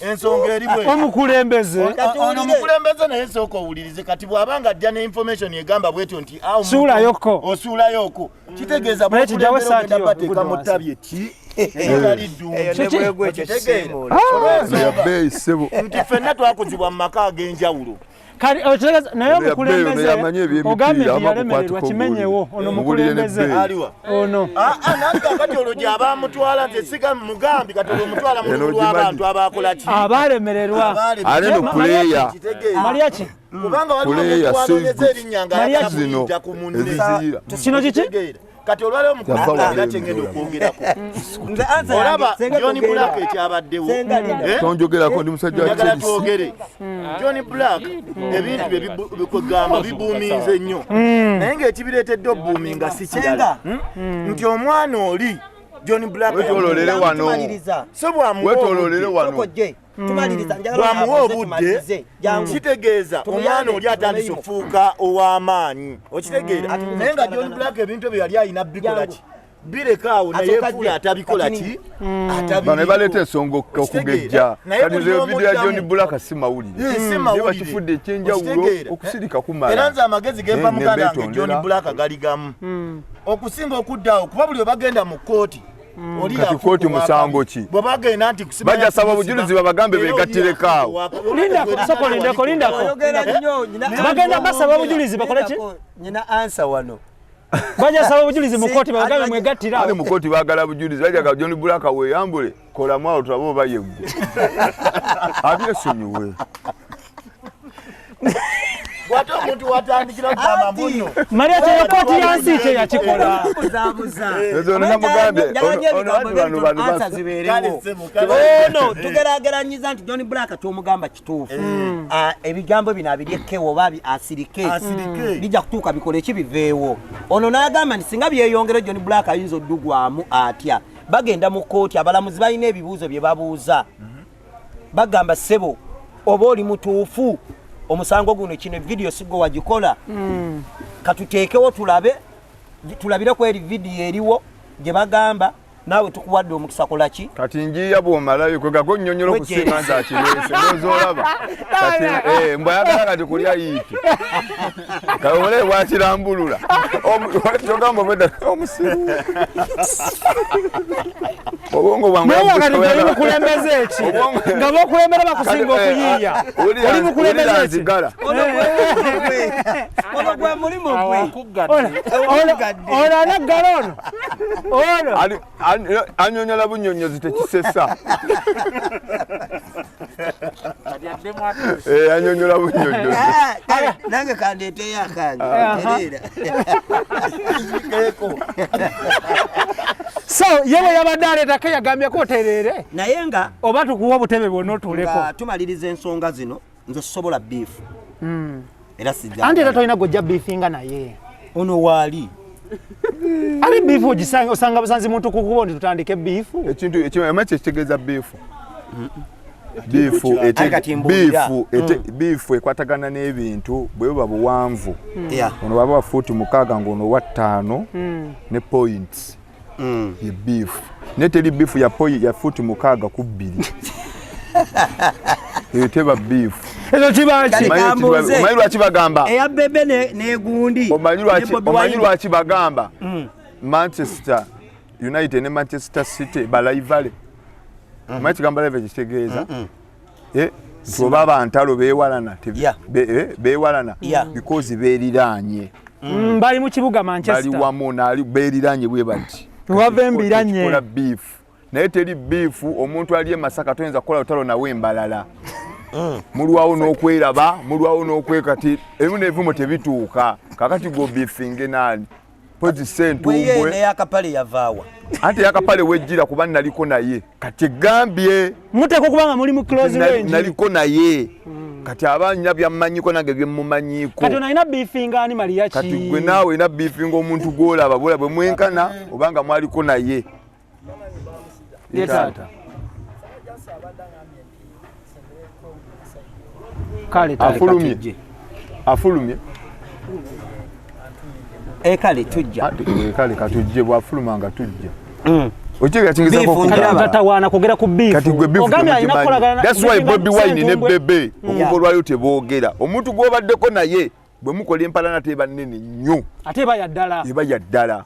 Ensonga eri bwe omukulembeze. Ono omukulembeze naye sooka owulirize kati bw'abanga ajja ne information egamba bwetyo nti osuulayoko osuulayoko kitegeeza bw'okulembera ogenda bateeka mu ttabi eki etali ddungi nti ffenna twakuzibwa mu maka ag'enjawulo. Naye omukulembeze ogambye nti yalemererwa kimenyewo ono mukulembeze ono. Nange kati olwo gy'aba amutwala nze siga mugambi kati olwo omutwala mu lubu lw'abantu abakola ki? Abalemererwa. Ale no puleya. Mariachi. Kubanga waliwo omuntu anoonyeza erinnya ng'ayagala kuyita ku munne. Kino kiki? Kati olwaleero omukulembeze kyengenda okwogerako. Olaba John Black ekyabaddewo. Tonjogerako ndi musajja wa Njagala Chelsea. twogere. John Black ebintu bye bikwegamba bibuuminze nnyo. Naye ng'ekibireetedde obuuminga si kirala. Nti omwana oli John Black Weetooloolere wano. So bw'amuwa Weetooloolere wano. Bw'amuwa obudde kitegeeza omwana oli atandise okufuuka ow'amaanyi okitegeera. Naye nga John Black ebintu ebyo yali alina bikola ki? Bireka awo naye yeefuula atabikola ki? Bano baleeta ensonga okugejja. Kati nze vidiyo ya John Black si mawulire. Si mawulire. Bakifudde ekyenjawulo okusirika kumala. Era nze amagezi gempa muganda wange John Black gali gamu. Okusinga okudda awo kuba buli bagenda mu kkooti. Kati kkooti musango ki? Bwe bagenda nti bajja saba bujulizi babagambe beegattireko awo. Lindako, soko lindako, lindako. Bagenda basaba obujulizi bakole ki? Nyina ansa wano. Bajja saba obujulizi mu kkooti babagambe mwegattira awo. Mu kkooti baagala bujulizi, bajja John Black weeyambule kolamu awo tulabe oba ye ggwe. Abyesonyiwe. Bw'ate omuntu watandikira okugamba mbuno. Maria kye kkooti ya nsi kye yakikola. Ono tugeraageranyiza nti John Black ky'omugamba kituufu. Ebigambo bino abiryekewo oba asirike. Bijja kutuuka bikole ki biveewo. Ono n'agamba nti singa byeyongera John Black ayinza oddugwamu atya. Bagenda mu kkooti abalamuzi balina ebibuuzo bye babuuza. Bagamba ssebo oba oli mutuufu omusango guno kino vidiyo siggo wagikola. Katuteekewo tulabe tulabire ku eri vidiyo eriwo gye bagamba naawe tukuwadde omukisa kola ki? Kati njiya bw'omalayo kwega gonnyonnyola okusinga nze akireese ndowooza olaba. Kati mbw'ayagala kati kulya yiiti. Kale ole bw'akirambulula. Kyogamba obwedda omusiru. Obwongo bwange Naye kati oli mukulembeze ki? Nga b'okulembera bakusinga okuyiiya. Oli mukulembeze ki? Ono gwe mulimu gwe. Ono anaggala ono. Ono. Annyonnyola bunnyonnyozi tekisesa. Annyonnyola bunnyonnyozi. Nange kandeeteyo akange. Tereera. So ye bwe yabadde aleetako yagambyeko otereere. Naye nga oba tukuwa obutebe bwonna otuuleko. Tumaliriza ensonga zino nze sobola biifu. Era sijja. Anti era tolina gw'ojja biifinga naye. Ono waali. Ali beef ogisanga osanga busanzi muntu kukubo nti tutandike beef. Ekintu ekyo kyekitegeeza beef. Beef ete beef ete beef ekwatagana n'ebintu bwe buba buwanvu. Ono baba fuuti 6 ng'ono wa 5 ne points. Ye beef. Ne teri beef ya point ya fuuti 6 ku 2. Eyo teba beef. Ezo kiba ki? Omanyi lwaki bagamba? Eya bebe ne gundi. Omanyi lwaki bagamba? Manchester United ne Manchester City balayivale. Omanyi kigambo live kitegeeza? Nti oba abantalo beewalana beewalana because beeriraanye. Bali mu kibuga Manchester. Bali wamu naali beeriraanye bwe bati. Wava embiranye. Kola beef. Naye teri beef omuntu ali e Masaka toyinza kukola lutalo nawe embalala. Mulwawo n'okweraba, mulwawo n'okwekati, ebimu n'ebivumo tebituuka. Kakati go beefinge nani? Pozi Ssentumbwe. Naye akapale yavaawa. Anti yakapale wejjira kuba naliko naye. Kati gambye. Muteekwa kubanga muli mu close range. Naliko naye. Kati abanya byammanyiko nange bye mmumanyiiko. Kati ono alina beefinga ani Maria ki? Kati gwe naawe olina beefinga omuntu gw'olaba bw'olaba bwe mwenkana obanga mwaliko naye. Ye taata. Kale afulumye. Afulumye. Kale tujja. Kale katujje bw'afuluma nga tujja. Okiga kingizako kutawaana kwogera ku beef. Kati gwe beef. Ogambye alina kukolagana. That's why Bobi Wine ne Bebe okuva olwaliro teboogera. Omuntu gw'obaddeko naye bwe mukola empalana teba nnene nnyo. Ate eba ya ddala. Eba ya ddala.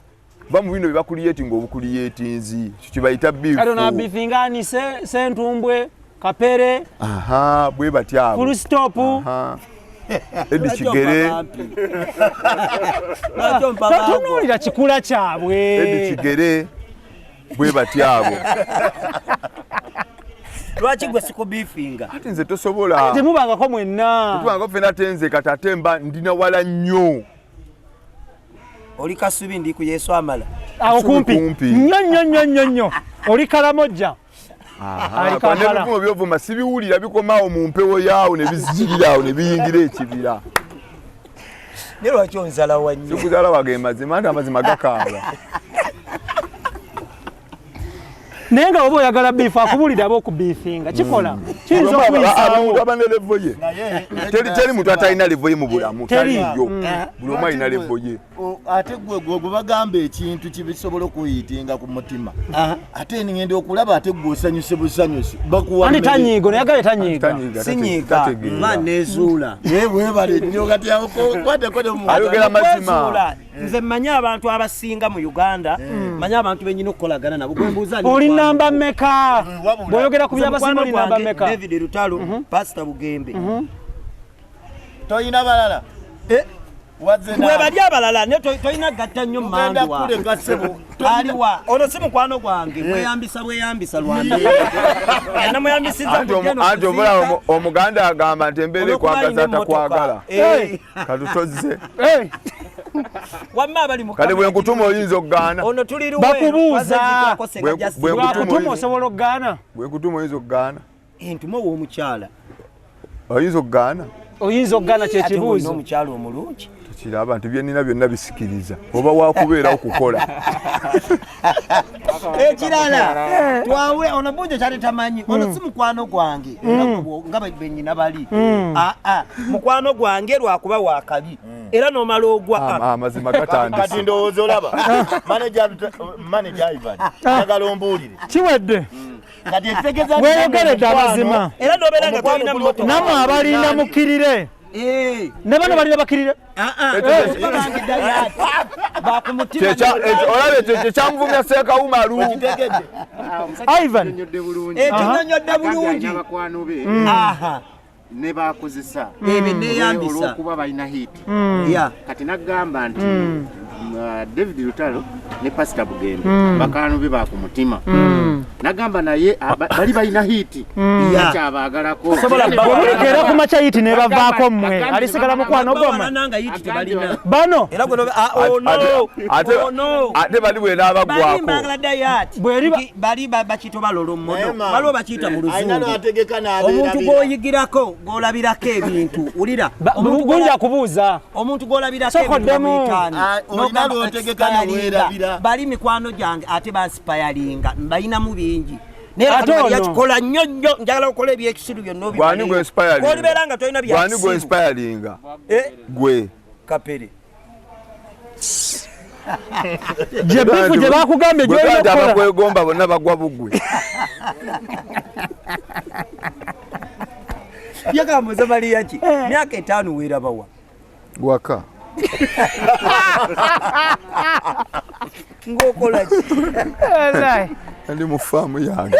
Ba mu bino bye bakuliyetinga obukuliyetinzi. Kibayita beef. Kati ono abifinga ani Ssentumbwe, Kapere. Aha, bwe batya abo. Full stop. Aha. Eddy Kigere. Totunuulira kikula kyabwe. Eddy Kigere bwe batya abo. Lwaki gwe sikubifinga? Ate nze tosobola. Temubangako mwenna. Tetubangako ffenna ate nze kati ate mba ndina wala nnyo. Oli Kasubi ndi ku Yesu amala. Awo kumpi. Nnyo nnyo nnyo nnyo nnyo. Oli Kalamojja. Ebivumo byovuma sibiwulira bikomaawo mu mpewo yaawo ne bizigirira awo ne biyingira ekibira. Naye lwaki onzalawa nnyo? Sikuzalawa ge mazima nti amazima gakaaba. Naye nga oba oyagala beef akubuulira aba okubiifinga kikola kiyinza okuyisaawo. Aba ne levo ye. Teri muntu atalina levo ye mu bulamu. Taliyo. Buli omu alina levo ye. Ate gwe gwe bagamba ekintu kibisobola okuyitinga ku mutima. Ate ngenda okulaba ate gwe osanyuse busanyusi. Bakuwa ani tanyiiga naye agaye tanyiiga. Sinyiiga ma nezuula. Ye webale nnyo kati awo kwate kwate mu. Ayogera mazima. Nze mmanyi abantu abasinga mu Uganda, mmanyi abantu bennyini okukolagana nabo. Gwe mbuuza oli namba mmeka? Bw'oyogera ku by'abasinga oli namba mmeka? David Lutalo, Pastor Bugembe. Toyina balala? Bwe bali abalala naye tolina gatta nnyo mmandwa. Aliwa ono si mukwano gwange, mweyambisa bweyambisa Lwanda. Namweyambisizza Anti omulaba Omuganda agamba nti embeera ekwagaza atakwagala. Katutozze. Wamma abali mu Kale bwe nkutuma oyinza okugaana. Ono tuli luwe. Bakubuuza. Bwakutuma osobola okugaana. Bwe nkutuma oyinza okugaana. Entuma ow'omukyala. Oyinza okugaana. Oyinza okugaana kye kibuuzo. Omukyala omulungi. Tukiraba nti bye nnina byonna bisikiriza. Oba wakubeera okukola. Ekirala twawe ono bunjo kyali tamanyi. Ono si mukwano gwange nga bennyina bali. Mukwano gwange lwakuba wakabi. Era n'omala ogwa. Amazima gatandise. Kati ndowooza olaba. Manager Ivan. Njagala ombuulire. Kiwedde. Kati ekitegeeza weeyogeredde amazima. Era n'obeera nga tolina mmotoka. Nammwe abalinda mukkirire. Ne bano balina bakkirire. Olaba ekyo kyekyamuvumya Ssekawumalu. Ivan. Ekinyonnyodde bulungi. Abakwano be ne bakozesa olw'okuba balina hit. Kati n'agamba nti David Lutalo ne Pastor Bugembe bakaano be ba ku mutima. N'agamba naye bali balina hit. Bakyabaagalako. Bwe ku makya hit ne bavaako mmwe. Alisigala mukwano gwammwe. Bano. Ate bali bwe n'abagwako. Bali bakiyita balolo mmodo. Waliwo bakiyita mu luzungu. Omuntu gw'oyigirako gw'olabirako ebintu. Wulira. Gunja kubuuza. Omuntu gw'olabirako ebintu bamuyita ani? Olina lw'otegeka neweerabira. Bali mikwano gyange ate bansipayalinga, mbalinamu bingi. Naye Ate kati ono. yakikola nnyo nnyo, njagala okukola ebyekisiru byonna. Gwani gwe inspiringa? Olibeera nga tolina Gwani gwe byakisiru. inspiringa? Eh, Gwe. Kapere. Gye bifu gye bakugambye Gwe gy'olina kandi okukola. abakwegomba bonna bagwa bugwe. Yagambuza Mariya ki myaka 5 weerabawa? Waka. Ng'okola ki? Wallahi. Ndi mu faamu yange.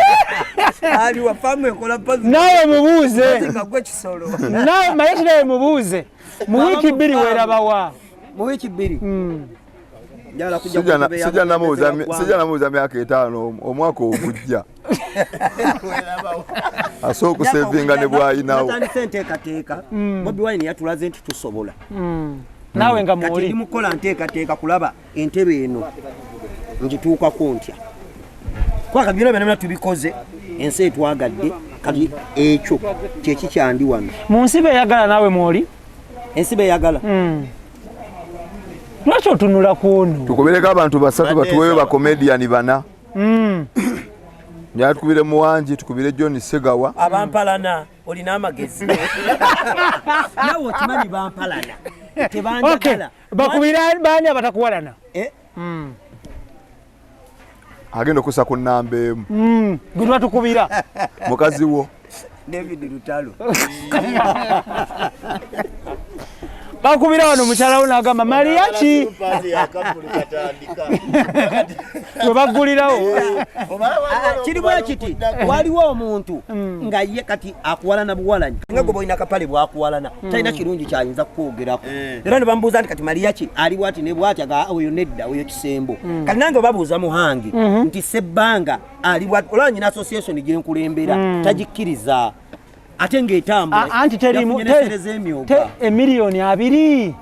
Ali wa faamu ekola puzzle. Naawe mubuuze. Nga gwe kisolo. Naawe Mayeti, nawe mubuuze mu wiiki 2 weerabawa? Mu wiiki 2 njagala kujja Sijja ku ntebe ya sijja namubuuza bukulembeze sijja namubuuza myaka 5 omwaka ogujja. Asobola okusevinga ne bw'ayinawo. Natandise enteekateeka. Bobi Wine yatulaze nti tusobola. Naawe nga Kati mwoli. ndi mukola nteekateeka kulaba entebe eno ngituukako ntya, kubanga byonna byonna tubikoze, ensi etwagadde. Kati ekyo kyekikyandi wano. Mu nsi beeyagala naawe mwoli. Ensi beyagala. Lwaki otunula ku ono? Tukubireko abantu basatu batuweeyo bakomediani bana. Njagala tukubire Muwangi, tukubire John Segawa. Abampalana olina amagezi, nawe okimanyi bampalana. Okay, Tebanjagala. Bakubira baani abatakuwalana? Eh? Agenda okussa ku nnamba 1. Gwe twatukubira. Mukazi wo. David Lutalo. Bakubira wano mukyala wo n'agamba Mariya ki Pazi yakavulu katandika. gwe baggulirawo. Ah, kiri bwe kiti, waliwo omuntu nga ye kati akuwalana buwalanyi nga gwe bolina akapale bwakuwalana, talina kirungi kyayinza kukwogerako. Era ne bamubuuza nti kati Mariya ki ali bwati ne bwati, aga oyo nedda, oyo kisembo. Kati nange babuuza Muhangi nti Sebbanga ali bwati, olaba nyina association gyenkulembera tagikkiriza ate ng'etambula. Anti terimu Yafunye n'essere z'emyoga. Emiliyoni 20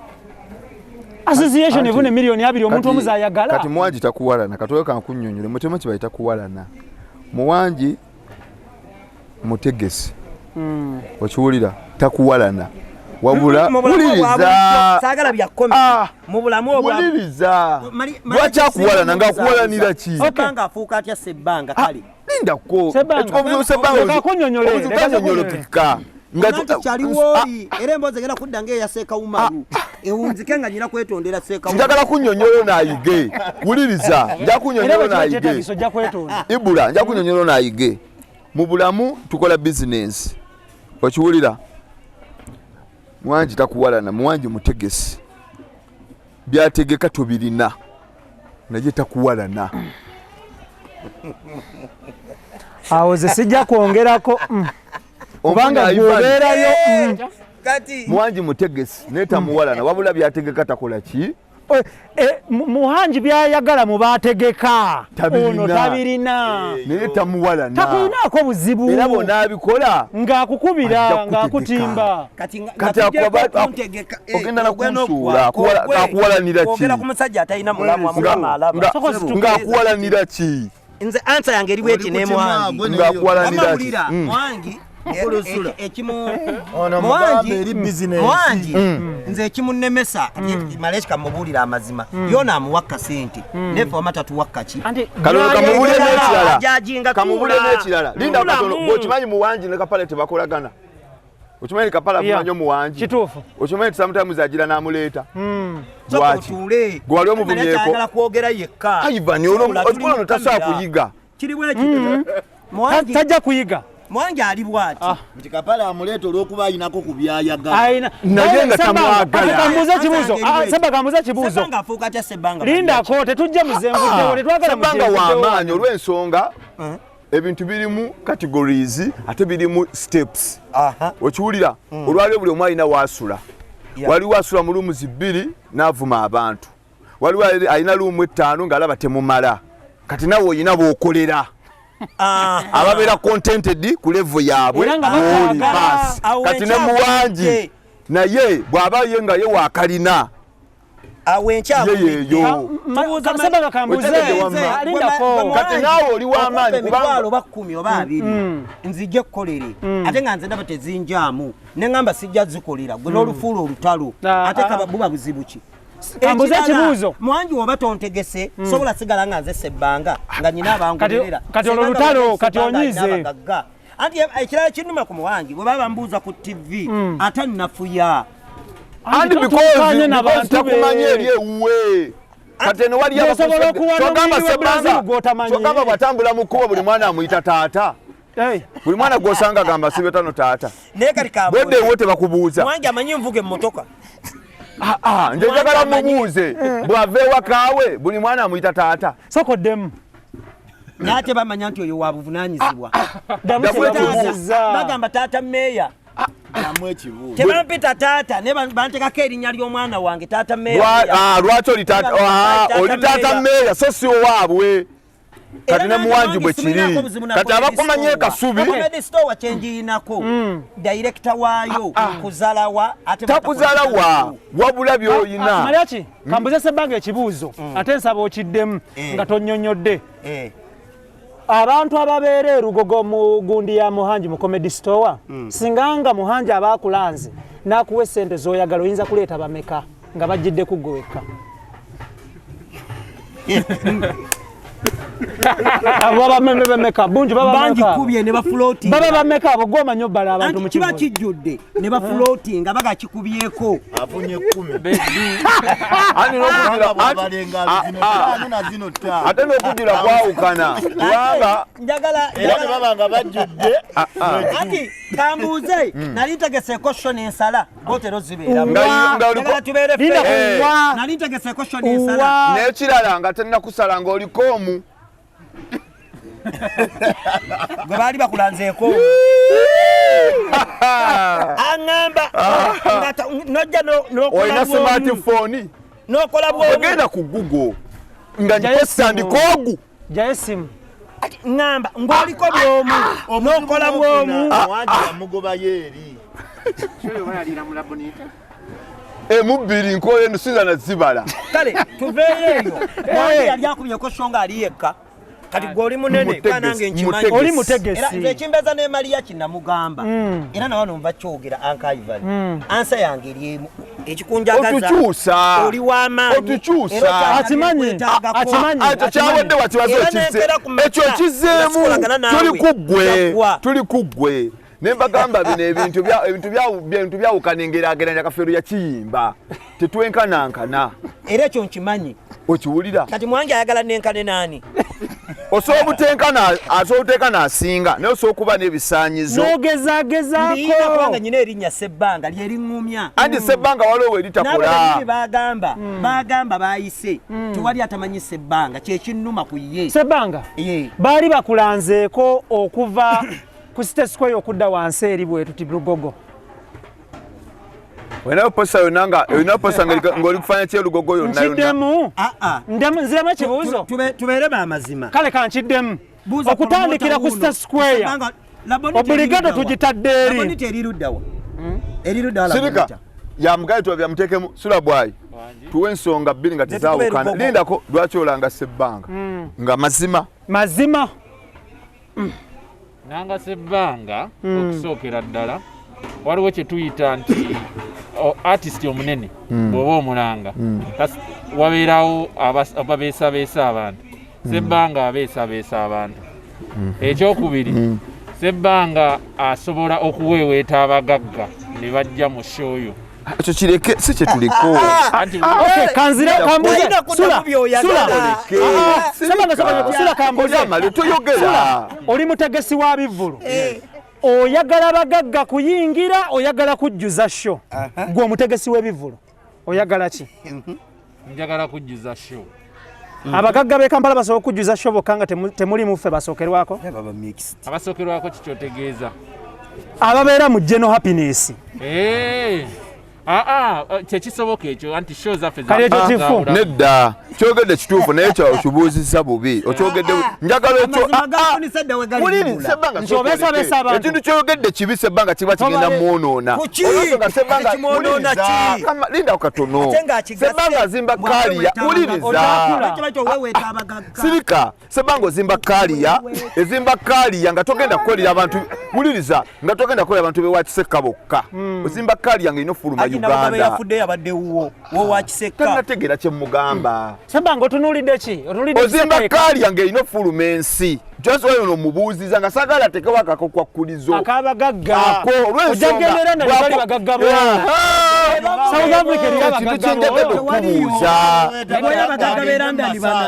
association Anti- evuna emiliyoni 20 omuntu Kati- omuze ayagala. Kati Muwangi takuwalana, katowe kankunnyonnyole mutemu kibayita kuwalana. Muwangi mutegesi, okiwulira, takuwalana wabula Mu bulamu obwa wuliriza. bulijjo, saagala bya comedy. Ah. Mu bulamu obwa Wuliriza. Mali- Lwaki akuwalana ng'akuwalanira ki? Sebbanga afuuka atya Sebbanga kale? Lindako. Sebbanga. Ekikobuzo Sebbanga Leka kunnyonnyole, obuzibu leka tanyonnyolokeka. Nga Anti kyaliwo oli era emboozi egenda kudda ng'eya Seekawumalu ewunzike nga nyina kwetondera Seekawumalu. Njagala kunnyonnyola naayige. Wuliriza, njagala Era kunnyonnyola bwe kiba naayige. kyetaagisa ojja kwetonda. Ibula, nja kunnyonnyola naayige. Mu bulamu tukola bizinensi, okiwulira? Muwangi takuwalana, Muwangi mutegesi, byategeka tobirina naye takuwalana. Awo ze sijja kwongerako. Kubanga Omwana Ivan, gwobeerayo. Kati Muwangi mutegesi naye tamuwalana, wabula byategeka takola ki? Muhangi byayagala mu baategeka Tabirina. ono tabirina. Naye tamuwalana. Takulinaako buzibu. Era bw'onaabikola ng'akukubira Ajja kukutegeka. ng'akutimba. Kati Kati nga tugyeko okuntegeka, ogenda na ogenda kunsuula, akuwalanira ki? Kwogera ku musajja atalina mulamwa, Mukama alaba. Ng'akuwalanira ki? Nze ansa yange eri bweti ne Muhangi. Ng'akuwalanira ki? Wamawulira Muhangi ekimu Ono Muhangi mugambe eri business. Muhangi nze ekimunnemesa kati Maleshka mubuulira amazima, yona amuwa kasente naye ffe wama tatuwa kaki. Anti Kano kamubulire n'ekirala. Ajajinga Kamubulire tuula. n'ekirala. Linda Tuulamu. katono. Bw'okimanyi Muwangi ne Kapale tebakolagana. Okimanyi Kapale Yeah. avuma nnyo Muwangi. Kituufu. Okimanyi nti sometimes agira n'amuleeta. Sooka Lwaki? otuule. Gwe wali omuvumyeko. Maleshka ayagala kwogera yekka. Ivan, ono Tuula, tuli ono mu tasobola kamera. kuyiga. Kiri bwe kiti. Muhangi Tajja kuyiga. Muhangi ali bw'ati. Nti Kapale amuleeta olw'okuba ayinako ku byayagala. Ayina Naye nga Sebbanga, tamwagala. kambuuze ekibuuzo. Ansa yange eri Sebba kambuuze ekibuuzo. Sebbanga afuuka atya Sebbanga? Lindako tetujja muzenvuddewo tetwagala Sebbanga muzenvuddewo. w'amaanyi olw'ensonga ebintu birimu categories ate birimu steps. Aha. Okiwulira, olwaliwo buli omu alina waasula. Yeah. Waliwo asula mu rooms 2 n'avuma abantu, waliwo alina ruumu 5 ng'alaba temumala. Kati nawe olina bw'okolera ababeera contented ku level yaabwe Era nga bw'oli bakwagala. baasi. Awo Kati ne enkya Muwangi avudde. naye bw'aba ye nga ye waakalina Awo enkya ye yeeyo. Sebba kambuuze. Otegedde wamma. Lindako. Kati naawe oli w'amaanyi kubanga emitwalo oba 10 oba 20 nzije kukolere, ate nga nze ndaba tezinjaamu, ne ŋŋamba sijja zikolera gwe n'olufuula olutalo. Ate buba buzibu ki? Kambuze ekibuuzo. Mwangi woba tontegese sobola sigala nga nze Sebbanga nga nyina abangoberera. Kati olwo lutalo kati onyize. Anti ekirala kinnuma ku Muwangi bwe baba bambuuza ku TV ate nnafuya. And because takumanyi eri ewuwe. Kati eno wali abasobola Sebbanga kyogamba bw'atambula mu kkubo buli mwana amuyita taata. Buli mwana gw'osanga agamba sibetano taata. Naye kati kambuuze. Bwedde ewo tebakubuuza. Muwangi amanyi nvuga emmotoka. Nze njagala mubuuze bw'ava ewakaawe buli mwana amuyita taata. Sokoddemu. Naye ate bamanya nti oyo wa buvunaanyizibwa. Bagamba taata meeya. Tebampita taata naye bantekako erinnya ly'omwana wange taata meeya. Lwaki oli taata meeya so si owaabwe. Kati ne Muwangi bwe kiri. Kati abakumanye Kasubi. Comedy store kyenjiyinako. Director waayo kuzalawa ate takuzalawa wabula by'oyina. Mariachi kambuze Sebbanga ekibuuzo ate nsaba okiddemu nga tonnyonnyodde. Abantu ababeera e Lugogo mu gundi ya Muhangi mu comedy store singanga Muhangi aba akulanze n'akuwa essente z'oyagala oyinza kuleeta bameka nga bajjidde ku ggwe wekka? Abo baba bameka bungi baba bangi kubye ne bafloating baba bameka abo gwe omanyi obbala abantu mu kiba kijjudde ne bafloating nga baga kikubyeko afunye 10 ani ate n'okujjula kwawukana kubanga njagala era ne baba nga bajjudde anti kambuuze nali ntegeseeko sho n'ensala botero zibeeramu tubeere nali ntegeseeko sho n'ensala n'ekirala nga tennakusala ng'oliko omu gwe baali bakulanzeeko aŋŋamba nojja olina smartphone n'okola bwomu ogenda ku Google nga ndikosandika ogu jayo essimu ŋŋamba ng'oliko bwomu n'okola bwomu mugobayo eri emu bbiri nkola eno sinza nazibala. Kale tuveeyo eyo. Mwangi yali akubyeko sho nga ali yekka. Kati gwe oli munene nange nkimanyi. Oli mutegesi. Era nze ekimbeeza ne Mariachi namugamba. Era na wano nva kyogera Uncle Ivan. Answer yange eri emu. Ekikunjagaza. Otukyusa. Oli w'amaanyi. Otukyusa. Akimanyi. Akimanyi. Ekyo kyawadde wakibazo ekizze. Ekyo kizzeemu. Tuli ku ggwe. Tuli ku ggwe. Ne mbagamba bino ebintu byawukana engeraageranya Kafeero yakiyimba. Tetwenkanankana. Era ekyo nkimanyi. Okiwulira? Kati Mwangi ayagala nenkane naani? Osobola obutenkana asinga naye osobola okuba n'ebisaanyizo. N'ogezaagezaako. Ndiyina kubanga nyina erinnya Sebbanga lyeriŋŋumya. Anti Sebbanga waliwo we litakola. N'abagenyi bagamba baayise tewali atamanyi Sebbanga kyekinnuma ku ye. Sebbanga? Baali bakulanzeeko okuva ku City Square okudda wansi eri bwetuti Lugogo. Olina posta yonna nga olina posta ng'oli kufaanana ki Lugogo yonna yonna. Nkiddemu. Nziremu ekibuuzo. Tubeere b'amazima. Kale kankiddemu. Okutandikira ku City Square. Obuligado tugitadde eri. Labonita eri luddawa. Eri luddawa. Sirika. Ya mugayi tuwa byamuteekemu sula bwayi. Tuwe ensonga bbiri nga tezaawukana. Lindako lwaki olanga Sebbanga. Nga mazima. Mazima. Nanga Sebbanga okusookera ddala waliwo kye tuyita nti artist omunene bw'oba omulanga wabeerawo ababeesabeesa abantu. Sebbanga abeesabeesa abantu. Ekyokubiri Sebbanga asobola okuweeweeta abagagga ne bajja mu show yo. Ekyo kireke si kye tuliko. Okay, kanzire kambuze. Sula. Sula. Sula kambuze. Toyogera. Oli mutegesi wa bivvulu. Oyagala bagagga kuyingira, oyagala kujjuza show. Gwe omutegesi w'ebivvulu. Oyagala ki? Njagala kujjuza show. Abagagga b'e Kampala basobola okujjuza show bokka nga temuli muffe basookerwako? Abasookerwako kikyotegeeza. Ababeera mu General Happiness. Kyekisoboka ekyo anti show zaffe Kale ekyo kifu. Nedda kyogedde kituufu naye ekyo okibuuzizza bubi. Okyogedde njagala ekyo ekintu kyogedde kibi Sebbanga kiba kigenda mwonoona. Linda katono. Sebbanga azimba kaaliya wuliriza. Sirika Sebbanga ozimba kaaliya ezimba kaaliya nga togenda kukolera abantu. Wuliriza nga togenda kukola abantu be wa Kisekka bokka. Ozimba kali yange ino fuluma Uganda. Yafudde yabadde wuwo wo wa Kisekka. Tannategeera kye mugamba. Sebbanga otunuulidde ki? Otunuulidde Ozimba kali yange ino fuluma ensi. Just why ono mubuuziza nga saagala atekewo akakokwakulizo. Ak'abagagga. Ako Ojja kugenda era nga tebali bagagga bo. South Africa eriyo abagagga Kintu bo. okubuuza.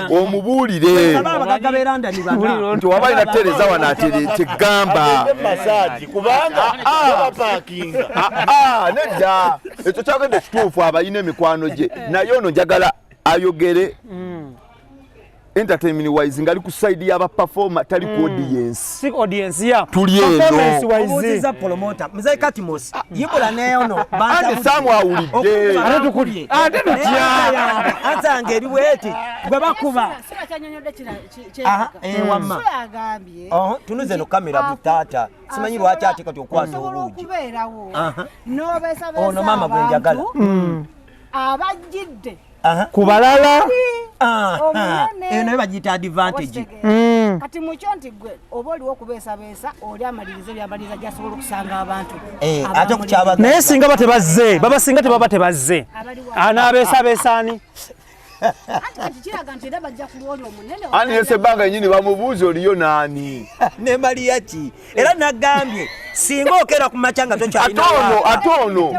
Omubuulire. Abagagga b'e London bana. Nti waba alina tereza wano atere kyegamba. Massage kubanga bapakinga. Nedda. Ekyo kyagenda kituufu abalina emikwano gye. Naye ono njagala ayogere entertainment wise ngali ku side y'aba performer tali ku audience. Si audience ya. Tuli eno. Performance wise. Obuuziza promoter Mzee Katmos yibula neono Ate Samu awulidde. Ate tukuli. Ate tutya. Ansange eri bweti gwe bakuba. Sula kyanyonyodde kira Aha, wamma. Sula agambye. Tunuze no kamera butaata. Simanyi lwaki ate kati okwata Osobola obuugi. okubeerawo n'obeesabeesa Ono maama gwe njagala. Abajjidde Ku balala. Eyo nayo bagiyita advantage. Kati mukyo nti gwe oba oliwo okubeesabeesa oli amaliriza ebyamaliriza gy'asobola okusanga abantu. Ate ku kyabagagga. Naye singa batebazze, baba singa tebaba tebazze. Anaabeesabeesa ani? Anti kati kiraga nti era bajja ku lwoli omunene. Ani yese banga yennyini bamubuuza oliyo naani? Ne Mariachi. Era nagambye singa okera ku makya nga tokyalina. Ate ono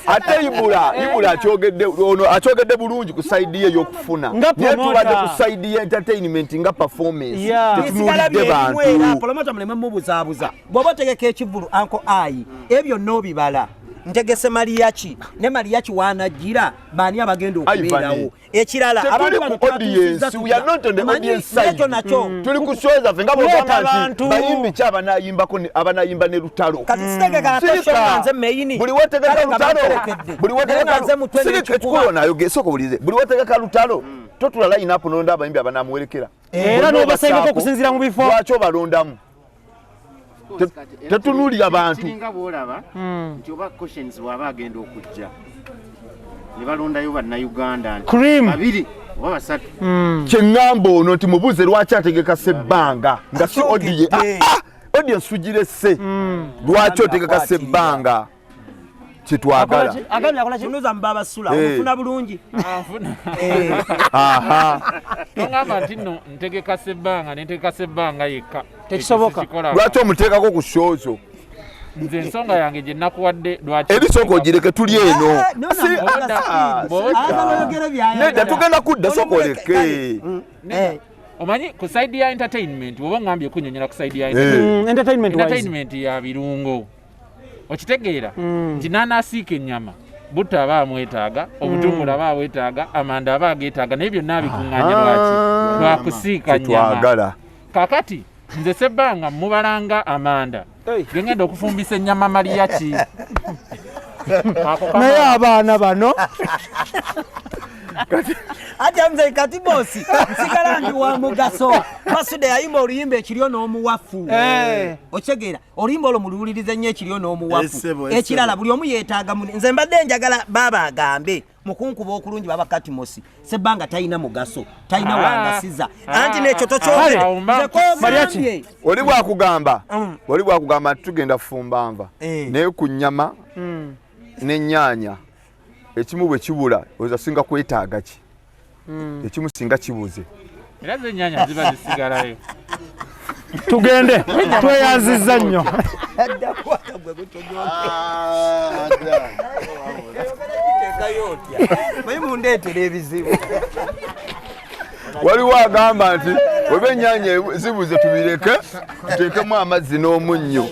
ate Ibula akyogedde ono akyogedde bulungi ku side ye y'okufuna. Naye tubadde ku side ye entertainment nga performance. Tetunuulidde bantu. Promoter muleme mubuzaabuza. Bw'oba otegeka ekivvulu Uncle Ai, ebyo n'obibala. Ntegese Mariachi ne Mariachi wanajjira baani abagenda okubeerawo. Ekirala abantu bano audience, we are not on the audience side. Tuli ku show zaffe nga bw'ogamba nti bayimbi ki abanayimbako abanayimba ne Lutalo. Kati sitegeka ate show nga nze meyini. Buli wetegeka Lutalo. Buli wetegeka sirika ekikulu nayo gesooka owulirize. Buli wetegeka Lutalo totula line up n'olonda abayimbi abanamuwerekera. Era n'obasengeka okusinziira mu bifo. Lwaki obalondamu? Tetunuulira bantu. Kiringa bw'olaba nti oba questions bw'aba agenda okujja ne balondayo bannayuganda nti babiri oba basatu. Kye ŋŋamba ono nti mubuuze lwaki ategeka Sebbanga nga si audience tugirese. Lwaki otegeka Sebbanga? Kyetwagala. Tunuza mu babasula omufuna bulungi. Tongamba nti nno ntegeka Sebbanga ne ntegeka Sebbanga yekka. Tekisoboka. Lwaki omuteekako ku show zo? Nze ensonga yange gye nakuwadde lwaki Ebisooka ogireke tuli eno. Nedda tugenda kudda sooka oleke. Omanyi ku side ya entertainment bw'oba ongambye kunnyonnyola ku side ya entertainment ya birungo. Okitegeera nti n'anaasiika ennyama butto aba amwetaaga, obutungulu aba abwetaaga, amanda aba ageetaaga, naye byonna abikuŋŋaanya lwaki? Lwakusiika nnyama. Kaakati nze Sebbanga mubalanga amanda gengenda okufumbisa ennyama Mariachi. Naye abaana bano. Ate Mzee Katimosi nsigala ndi wa mugaso. Masude yayimba oluyimba ekiryo n'omuwafu. Okitegeera oluyimba olwo muluwulirize nnyo ekiryo n'omuwafu. Ekirala buli omu yeetaaga muni. Nze mbadde njagala baaba agambe mukunkuba okulungi baba Katimosi Sebbanga talina mugaso, talina wangasiza. Anti n'ekyo tokyogere. Oli bwakugamba, oli bwakugamba nti tugenda kufumba nva. Naye ku nnyama n'ennyaanya ekimu bwe kibula oza singa kwetaaga ki? Ekimu singa kibuze. Era ze ennyaanya ziba zisigalayo. Tugende tweyanzizza nnyo. Mundeetera ebizibu. Waliwo agamba nti oba ennyaanya zibuze tubireke tuteekemu amazzi n'omunnyo.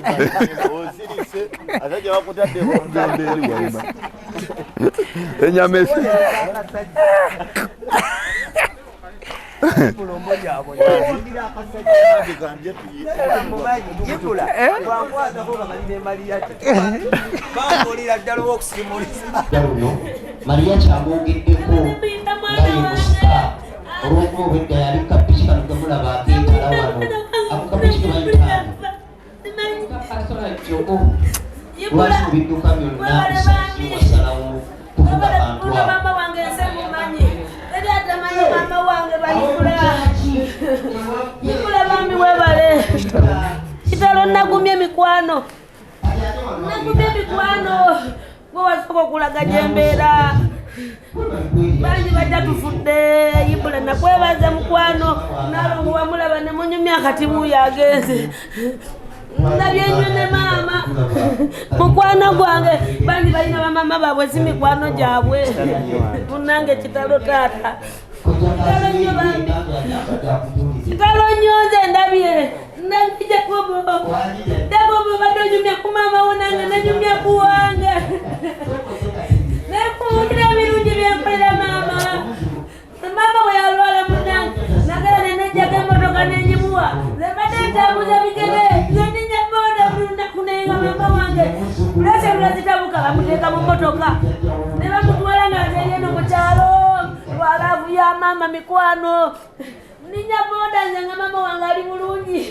Ennyama esi Mariachi amwogeddeko nga ye musika olw'okuba obwedda yali kapiki kano gemulaba akeetala wano ako kapiki kebayitaani lwaki mu bidduka byonna osaze wasalawo kuvuga bantu abo. Mama wange bayikula. Yikula bambi webale. Kitalo, nagumye mikwano, nagumye mikwano. Gwe wasooka okulaga gyembeera, bangi bajja tufudde. Ibula nakwebaza mukwano, nalongo wamulaba ne munyumya, kati wuuyo agenze. Ndabye nnyo ne maama mukwano gwange. Bangi balina bamama baabwe, si mikwano gyabwe. Munange kitalo taata, kitalo nnyo bambi, kitalo nnyo. Nze ndabye, ndabye Jakobo. Jakobo, badde onyumya ku maama wo, nange nanyumya ku wange. Nekuwulira ebirungi byenkolera maama. Maama bwe yalwala munange, nagala nenejjako emmotoka nenyimuwa. Nze mbadde ntambuza bigere, nze ndinya boda buli lunaku, naye nga maama wange pressure lwazitabuka, bamuteeka mu mmotoka ne bamutwala nga nze eno mu kyalo. Lwa love ya maama mikwano, ninya boda nze nga maama wange ali bulungi,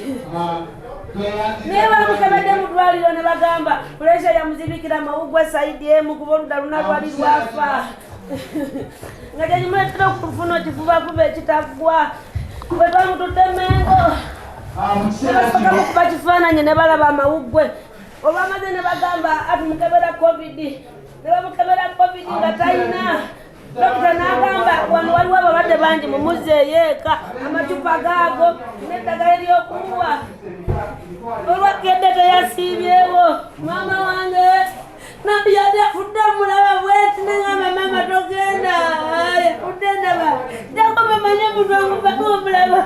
naye bamukebedde mu ddwaliro ne bagamba pressure yamuzibikira amawugwe side emu, kuba oludda luna lwali lwafa, nga kyekimuleetera okufuna ekifubafuba ekitaggwa. Bwe bamututte Mengo ne basooka mukuba kifaananyi ne balaba amawuggwe. Olwamaze ne bagamba atumukebera COVID, ne bamukebera COVID nga talina. Dokita n'agamba wano waliwo abalwadde bangi, mumuzeeyo eka, amacupa gaago n'eddagala eryokumuwa. Olwakedde teyasiibyewo. Maama wange nabiyali afudde, mulaba bweti, neŋamba maama togenda, yafudde. Ndaba jakoba manye omuntu amuvako omulaba,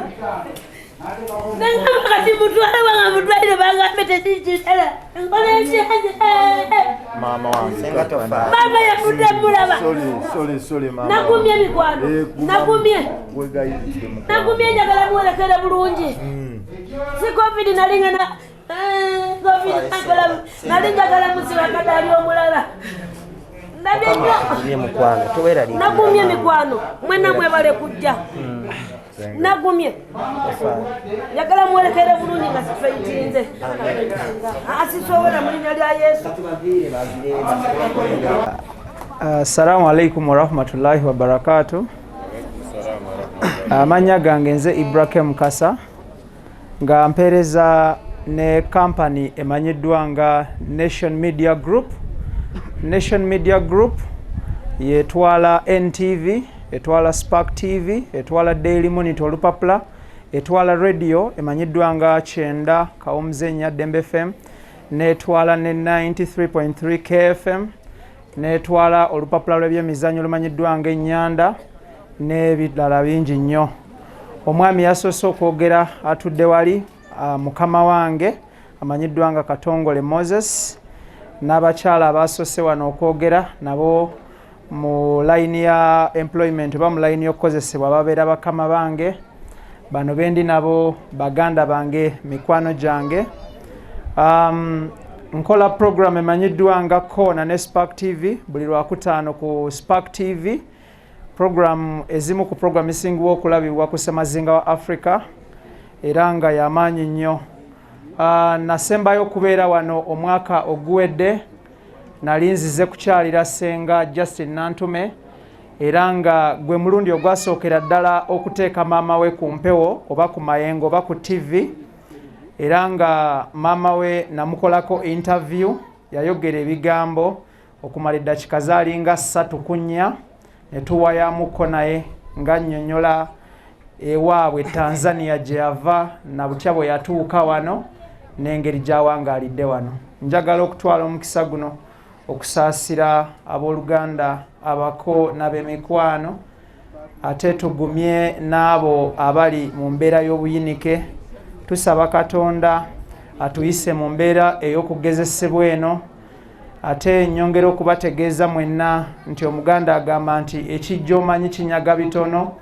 neŋamba kati mutwale wanga mutwalire, bagambe tekikitala nkola ekyange. Maama wange. Maama yafudde mulaba. Sorry, sorry, maama. Nagumye mikwano, nagumye. Wegayiridde mukwano. Nagumye, njagala muwerekere bulungi. Si COVID, nali ngenda COVID nakola, nali njagala musiba kadaali omulala. Ndabye nnyo. Nagumye mukwano, toweraliikirira. Nagumye mikwano, mwena mwebale kujja. Nagumye, njagala muwerekere bulungi nga sifeitinze asisobola mu linnya lya Yesu. Assalamu alaikum warahmatullahi wabarakatu. Amannya gange nze Ibrahim Mukasa, nga mpeereza ne kampani emanyiddwa nga Nation Media Group. Nation Media Group yetwala NTV, etwala Spark TV, etwala Daily Monitor olupapula, etwala radio emanyiddwa nga 90.4 Dembe FM, netwala ne 93.3 KFM, netwala olupapula lw'ebyemizannyo lumanyiddwa nga Ennyanda n'ebirala bingi nnyo. Omwami yasoose okwogera atudde wali, mukama wange amanyiddwa nga Katongole Moses, n'abakyala abasoose wano okwogera nabo mu layini ya employment oba mu layini y'okukozesebwa babeera bakama bange. Bano bendi nabo baganda bange, mikwano gyange. Nkola program emanyiddwa nga Kona ne Spark TV buli Lwakutaano ku Spark TV, program ezimu ku program esingibwa okulabibwa ku ssemazinga wa Africa era nga yamaanyi nnyo. Nasembayo okubeera wano omwaka oguwedde, nali nzize kukyalira Ssenga Justin Nantume, era nga gwe mulundi ogwasookera ddala okuteeka maama we ku mpewo oba ku mayengo oba ku TV, era nga maama we namukolako interview. Yayogera ebigambo okumala eddakiika zaalinga 3 ku 4 ne tuwayamuko naye nga nnyonnyola ewaabwe Tanzania gye yava na butya bwe yatuuka wano n'engeri gy'awangaalidde wano. Njagala okutwala omukisa guno okusaasira abooluganda, abako n'ab'emikwano, ate tugumye n'abo abali mu mbeera y'obuyinike. Tusaba Katonda atuyise mu mbeera ey'okugezesebwa eno. Ate nyongera okubategeeza mwenna nti Omuganda agamba nti ekijja omanyi kinyaga bitono.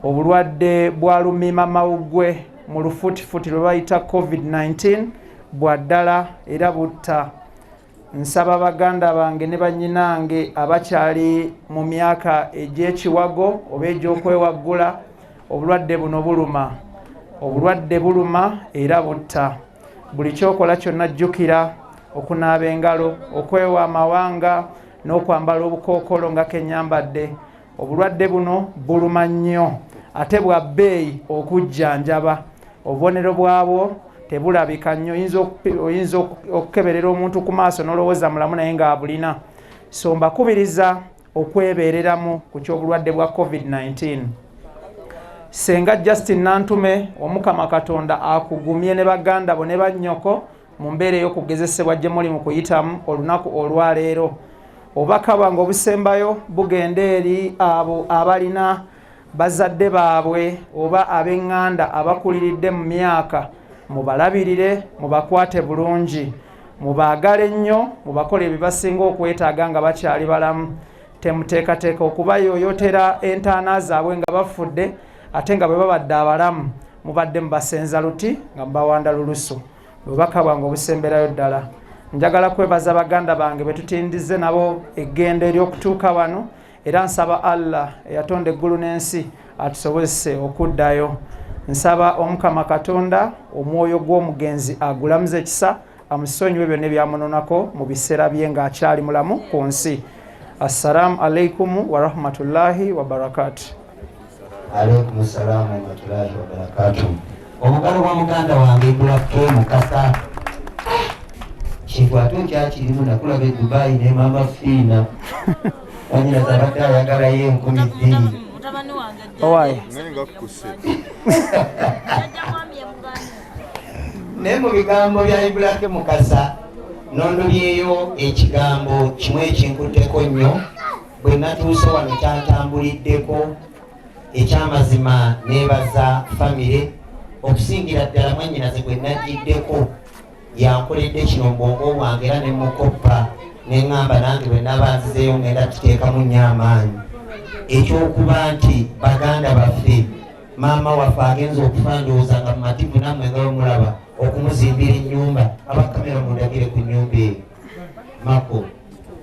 Obulwadde bwa lumima mawuggwe mu lufutifuti lwe bayita COVID-19 bwa ddala era butta. Nsaba baganda bange ne bannyinange abakyali mu myaka egy'ekiwago oba egy'okwewaggula, obulwadde buno buluma, obulwadde buluma era butta. Buli kyokola kyonna jjukira okunaaba engalo, okwewa amawanga n'okwambala obukookolo nga kenyambadde. Obulwadde buno buluma nnyo ate bwa bbeeyi okujjanjaba. Obubonero bwabwo Tebulabika nnyo, oyinza okukeberera omuntu ku maaso n'olowooza mulamu naye ng'abulina. So mbakubiriza okwebeereramu ku ky'obulwadde bwa COVID-19. Senga Justin Nantume, Omukama Katonda akugumye ne baganda bo ne bannyoko mu mbeera ey'okugezesebwa gye muli mu kuyitamu olunaku olwaleero. Obubaka bwange obusembayo bugenda eri abo abalina bazadde baabwe oba ab'eŋŋanda abakuliridde mu myaka, mubalabirire, mubakwate bulungi, mubaagale nnyo, mubakole ebye basinga okwetaaga nga bakyali balamu. Temuteekateeka okubayooyootera entaana zaabwe nga bafudde, ate nga bwe babadde abalamu mubadde mubasenza luti nga mubawanda lulusu. Bubaka bwange obusemberayo ddala. Njagala kwebaza baganda bange be tutindize nabo eggendo ery'okutuuka wano, era nsaba Allah eyatonda eggulu n'ensi atusobozese okuddayo. Nsaba Omukama Katonda omwoyo gw'omugenzi agulamuze ekisa, amusonyiwe byonna ebyamunonako mu biseera bye ng'akyali mulamu ku nsi. Assalamu alaikum warahmatullahi wabarakatu. Alaikum salamu warahmatullahi wabarakatu. Obugalo bwa muganda wange Ibulake Mukasa kintu ate okyakirimu, nakulaba e Dubai ne maama Fiina wanyina zabadde ayagalayo 2000. Owaye. Naye mu bigambo bya Ibulake Mukasa nondobyeyo ekigambo kimu ekinkutteko nnyo bwe natuuse wano kyantambuliddeko. Ekyamazima neebaza famire okusingira ddala mwannyinaze gwe najjiddeko yankoledde kino mu bwongo bwange era ne mukoppa ne ŋŋamba nange bwe naaba nzizeeyo ngenda kiteekamu nnyo amaanyi. Ekyokuba nti baganda baffe maama waffe agenza okufa ndowooza nga mumativu nammwe nga bwe mulaba okumuzimbira ennyumba. Abakamera mundagire ku nnyumba eyo, Mako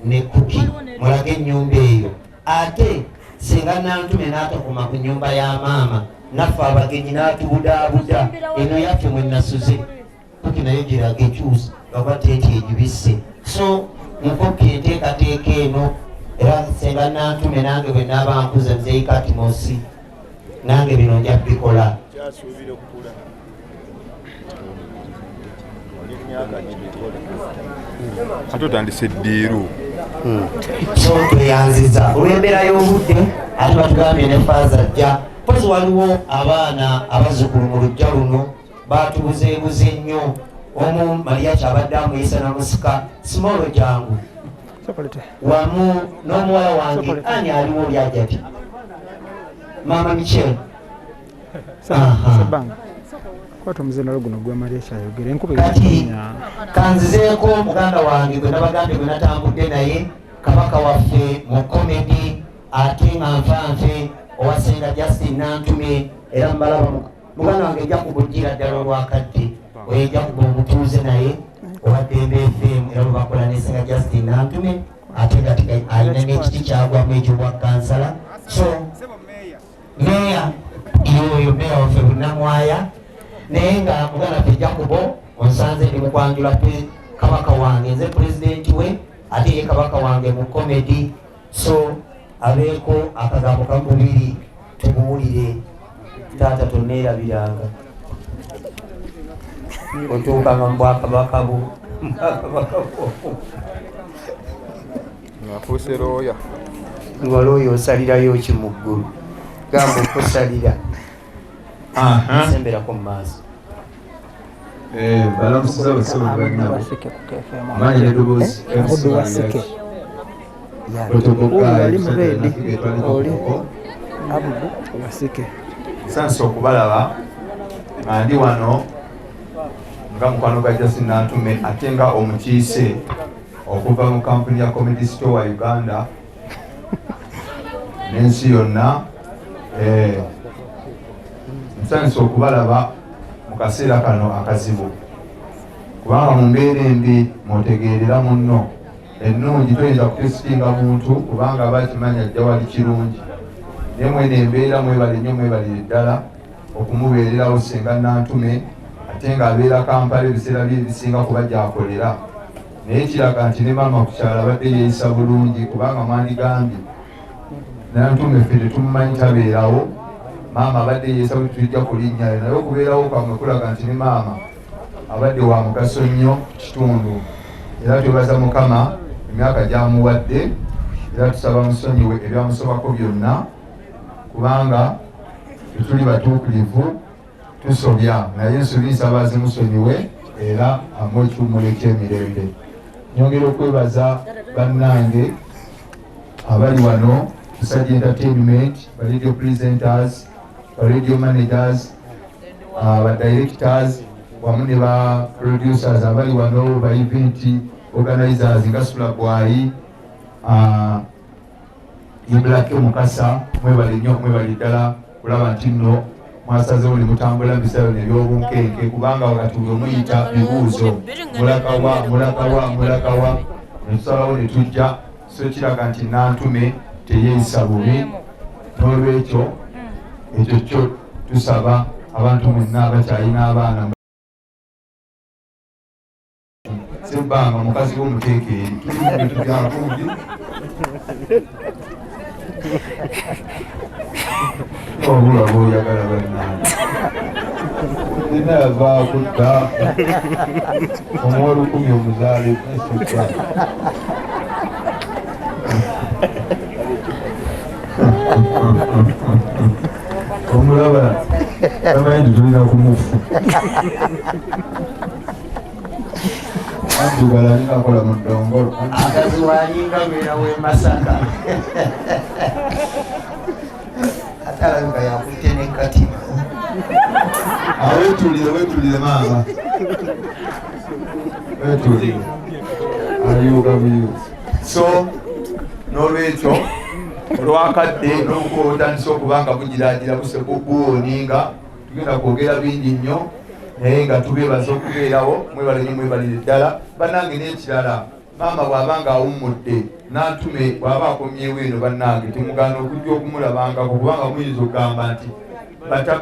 ne Kuki mulage ennyumba eyo. Ate singa Nantume n'atakoma ku nnyumba ya maama naffe abagenyi n'atubudaabuda eno yaffe mwe nasuze. Kuki nayo giraga ekyusa oba teeti egibisse. So nkopye enteekateeka eno era senga Nantume nange bwe naaba nkuze Muzeeyi Katimosi nange bino nja bikola. Ate otandise ddiiru. So tweyanziza olw'embeera y'obudde, ate batugambye ne faaza ajja. Mpozi waliwo abaana abazzukulu mu luggya luno batubuzeebuze nnyo. Omu Maria kyabadde amuyisa na musika simolo jangu wamu n'omuwala wange ani aliwo oli ajati Maama Michelle. Kati kanzizeeko muganda wange gwe nabagambye gwe natambudde naye, kabaka waffe mu komedi ate nga nfanfe owasenga Justin Nantume, era mbalaba muganda wange Jacob Ojjira ddala olwakadde oyo Jacob omutuuze naye owa Ddembe FM era bwe bakola ne Senga Justin Nantume, ate nga alina n'ekiti kyagwamu eky'obwa kansala. So meeya yoyo meeya waffe Bunnamwaya, naye nga muganda waffe Jacobo onsanze ndi mukwanjula kabaka wange, nze pulezidenti we ate ye kabaka wange mu komedi. So abeeko akagambo kamubiri tubuwulire. Taata tonneerabiranga otuukanga mu bwakabaka bwo. Ng'afuuse looya. Nga looya osalirayo ki mu ggulu? Gamba okusalira. Semberako mu maaso. Balamusiza basebo bannabo. Maanyi n'eddoboozi. Abudu Wasike. Oli mu redi. Oli Abudu Wasike. Nsansa okubalaba nga ndi wano nga mukwano gwa Justin Nantume ate nga omukiise okuva mu kampuni ya Comedy Store Uganda n'ensi yonna. Nsanyuse okubalaba mu kaseera kano akazibu, kubanga mu mbeera embi mw'otegeerera munno. Ennungi toyinza kutesitinga muntu kubanga aba akimanya ajja wali kirungi, naye mwene embeera mwebale nnyo, mwebalire ddala okumubeererawo Senga Nantume, ate ng'abeera Kampala ebiseera bye ebisinga kuba gy'akolera. Naye kiraga nti ne maama ku kyalo abadde yeeyisa bulungi, kubanga mwandigambye Nantume ffe tetumumanyi tabeerawo, maama abadde yeeyisa bwe tujja kulinnyayo, naye okubeerawo kwammwe kulaga nti ne maama Abadde wa mugaso nnyo ku kitundu, era twebaza Mukama emyaka gy'amuwadde, era tusaba musonyiwe ebyamusobako byonna, kubanga tetuli batuukirivu, tusobya, naye ensobi nsaba azimusonyiwe era amuwe ekiwummulo eky'emirembe. Nyongera okwebaza bannange abali wano, Musajja Entertainment, ba radio presenters, ba radio managers, ba directors wamu ne ba producers abali wano, ba event organizers nga Sula Bwayi, Ibrahim Mukasa, mwebale nnyo, mwebale ddala kulaba nti nno mwasazeewo ne mutambula mu biseera bino eby'obunkenke, kubanga wakati bwe muyita bibuuzo mulakawa mulakawa mulakawa, ne tusalawo ne tujja. So kiraga nti Nantume teyeeyisa bubi, n'olwekyo ekyo kyo tusaba abantu mwenna abakyalina abaana sebbanga mukazi w'omuteeka eri tuli mu bintu bya gundi. Obula bw'oyagala bannange. Nina yavaako dda omuwa 1000 omuzaale esebba. Omulaba tamanyi nti tulina kumufu. Addugala alinga akola mu ddongolo. Akaziwalinga beera w'e Masaka. Ate alabika yakutte n'ekkatima. Weetuulire, weetuulire maama. Weetuulire. Ayuuga buyuuzi. So n'olwekyo olwakadde n'obukuba obutandise okuba nga bugiraagira buwooninga, tugenda kwogera bingi nnyo, naye nga tubeebaza okubeerawo. Mwebale nnyo, mwebalire ddala bannange. N'ekirala, maama bw'aba ng'awummudde, Nantume bw'aba akomyewo eno, bannange temugaana okujja okumulabangako, kubanga muyinza okugamba nti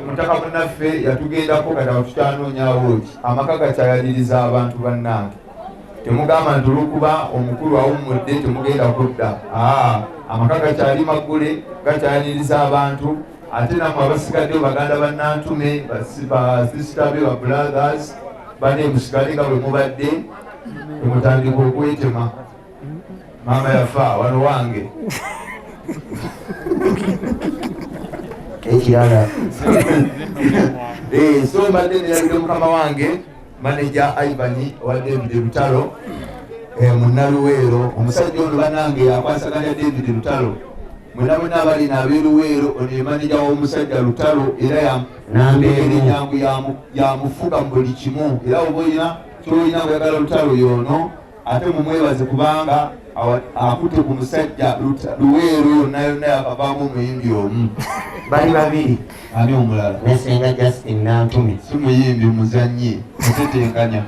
mutaka munnaffe yatugendako, kati awo tukyanoonyaawo ki? Amaka gakyayaliriza abantu bannange. Temugamba nti olw'okuba omukulu awummudde temugenda kudda. Amaka gakyali maggule, gakyayaniriza abantu. Ate nammwe abasigaddeyo baganda ba Nantume, basisita be, ba brothers bane, musigale nga bwe mubadde, temutandika okwetema. Maama yafa wano wange. Ekirala. So mbadde nerabidde mukama wange manager Ivan owa David Lutalo, munnaluweero. Omusajja ono bannange akwasaganya David Lutalo. Mwenna mwenna abali n'abeeruweero, ono ye manager w'omusajja Lutalo, era yangu yamufuga mu buli kimu. Era oba olina ky'olina oyagala Lutalo y'ono, ate mumwebaze kubanga akutte ku musajja Luweero yonna yonna yakavaamu omuyimbi omu. Bali babiri. Ani omulala? Ne Ssenga Justin Nantume. Si muyimbi, muzannyi, mutetenkanya.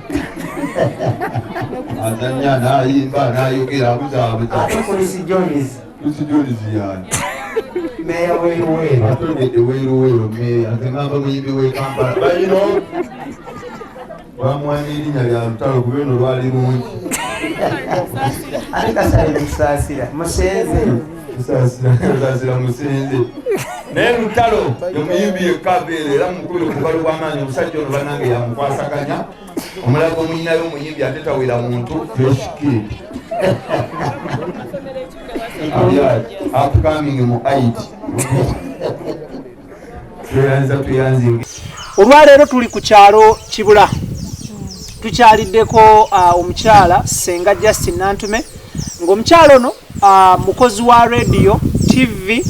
Azannya n'ayimba n'ayogera abuzaabuza. Ate Chris Jones. Chris Jones y'ani? Meeya w'e Luweero. Atondedde w'e Luweero meeya. Nze ngamba muyimbi w'e Kampala. Balino bamuwa n'erinnya lya Lutalo kuba eno lwali lungi. Ate Kasale Musaasira musenze. Musaasira musenze. Naye Lutalo ye muyimbi yekka abeera era mukubire ku bukalo bw'amaanyi. Omusajja ono bannange yamukwasaganya. Omulago omuyinayo omuyimbi ate tawera muntu, Fresh Kid. Upcoming mu IT. Tweyanza, tweyanze. Olwaleero tuli ku kyalo Kibula, tukyaliddeko omukyala Ssenga Justin Nantume, ng'omukyala ono mukozi wa radio, TV,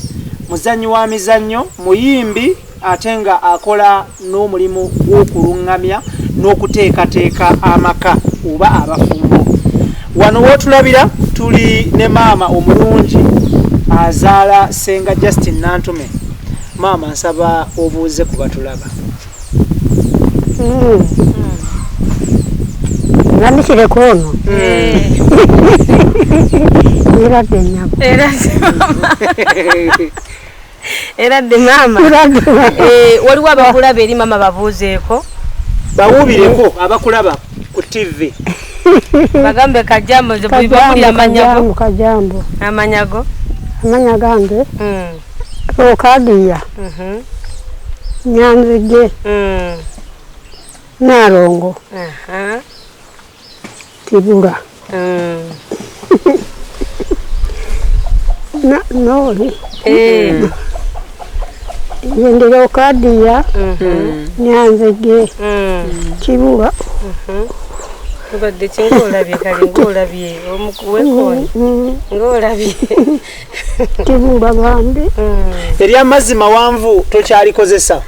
muzannyi wa mizannyo, muyimbi, ate nga akola n'omulimu gw'okuluŋŋamya n'okuteekateeka amaka oba abafumbo. Wano wootulabira tuli ne maama omulungi azaala Ssenga Justin Nantume. Maama, nsaba obuuze ku batulaba. Ngambikireko ono eradde ennyabo. Eradde maama. Waliwo abakulaba eri maama, babuuzeeko. Bawuubireko abakulaba ku TV. Bagambe kajambo, nze bwebawulira amannya go. Kajambo. Amannya go? Amanya gange Okadiya Nyanzige. Nalongo. Tibura. Noli. Ngendera okadiya. Nyanzege. Kibura. Tubadde ki ng'olabye kale ng'olabye omukuwekooni ng'olabye. Kibura bambi. Ery'amazzi mawanvu tokyalikozesa?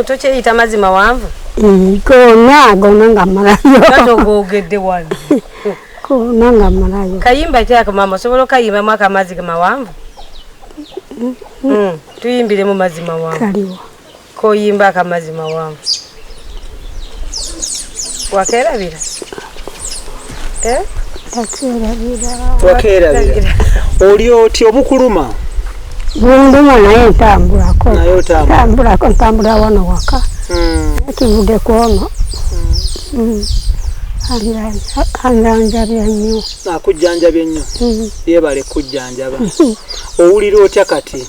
Tokyeyita mazzi mawanvu? Gonna gonna nga mmalayo. Kati ogwogedde wano. Gonna nga mmalayo. Kayimba ki ako maama osobola okayimbamu akamazzi mawanvu? Tuyimbire mu mazzi mawanvu. Kaliwo. Koyimba akamazzi mawanvu. Wakeerabira? Wakeerabira. Oli otya obukuluma? Bunduma naye ntambulako. Ntambulako ntambula wano waka. Kivudde ku ono. Anjanjabya nnyo. Akujjanjabye nnyo. Yeebale kujjanjaba. Owulira otya kati?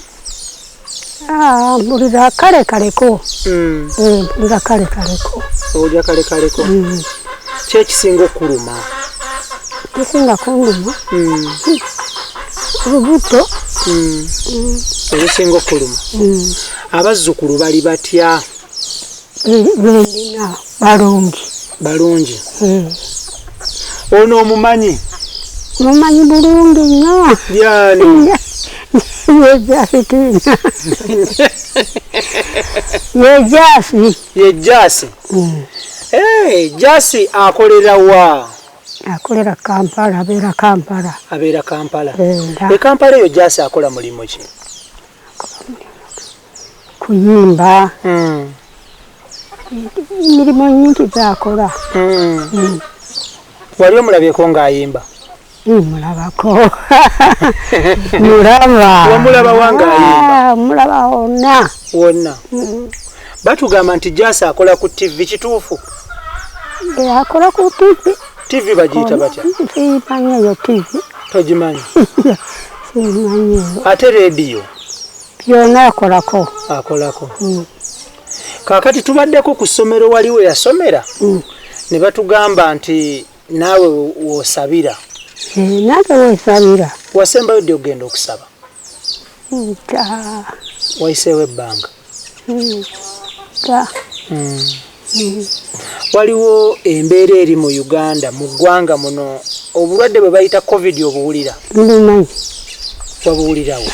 Mpulira kale kaleko. Mpulira kale kaleko. Owulira kale kaleko. Ki ekisinga okuluma? Ekisinga kunduma? Olubuto. Ebisinga okuluma. Abazzukulu bali batya? Bendina balungi. Balungi. Ono omumanyi? Mumanyi bulungi nnyo. Byani? Ye Jasi Tina. Ye Jasi. Ye Jasi. Jasi akolera wa? Akolera Kampala, abeera Kampala. Abeera Kampala. E Kampala eyo Jasi akola mulimu ki? Kuyimba. Emirimu nyingi gy'akola. Wali omulabyeko ng'ayimba? Mulabako. Mulaba. Wamulaba wa ng'ayimba? Mulaba wonna. Wonna. Batugamba nti Jasi akola ku TV, kituufu? Akola ku TV. TV bagiyita batya? Simanyi eyo TV. Togimanyi? Simanyi eyo. Ate rediyo? Byonna akolako. Akolako. Kaakati tubaddeko ku ssomero wali we yasomera ne batugamba nti naawe w'osabira. Nange weesabira. Wasembayo ddi okugenda okusaba? Wayiseewo ebbanga. Waliwo embeera eri mu Uganda, mu ggwanga muno, obulwadde bwe bayita COVID obuwulira? Mbumanyi. Wabuwulirawo?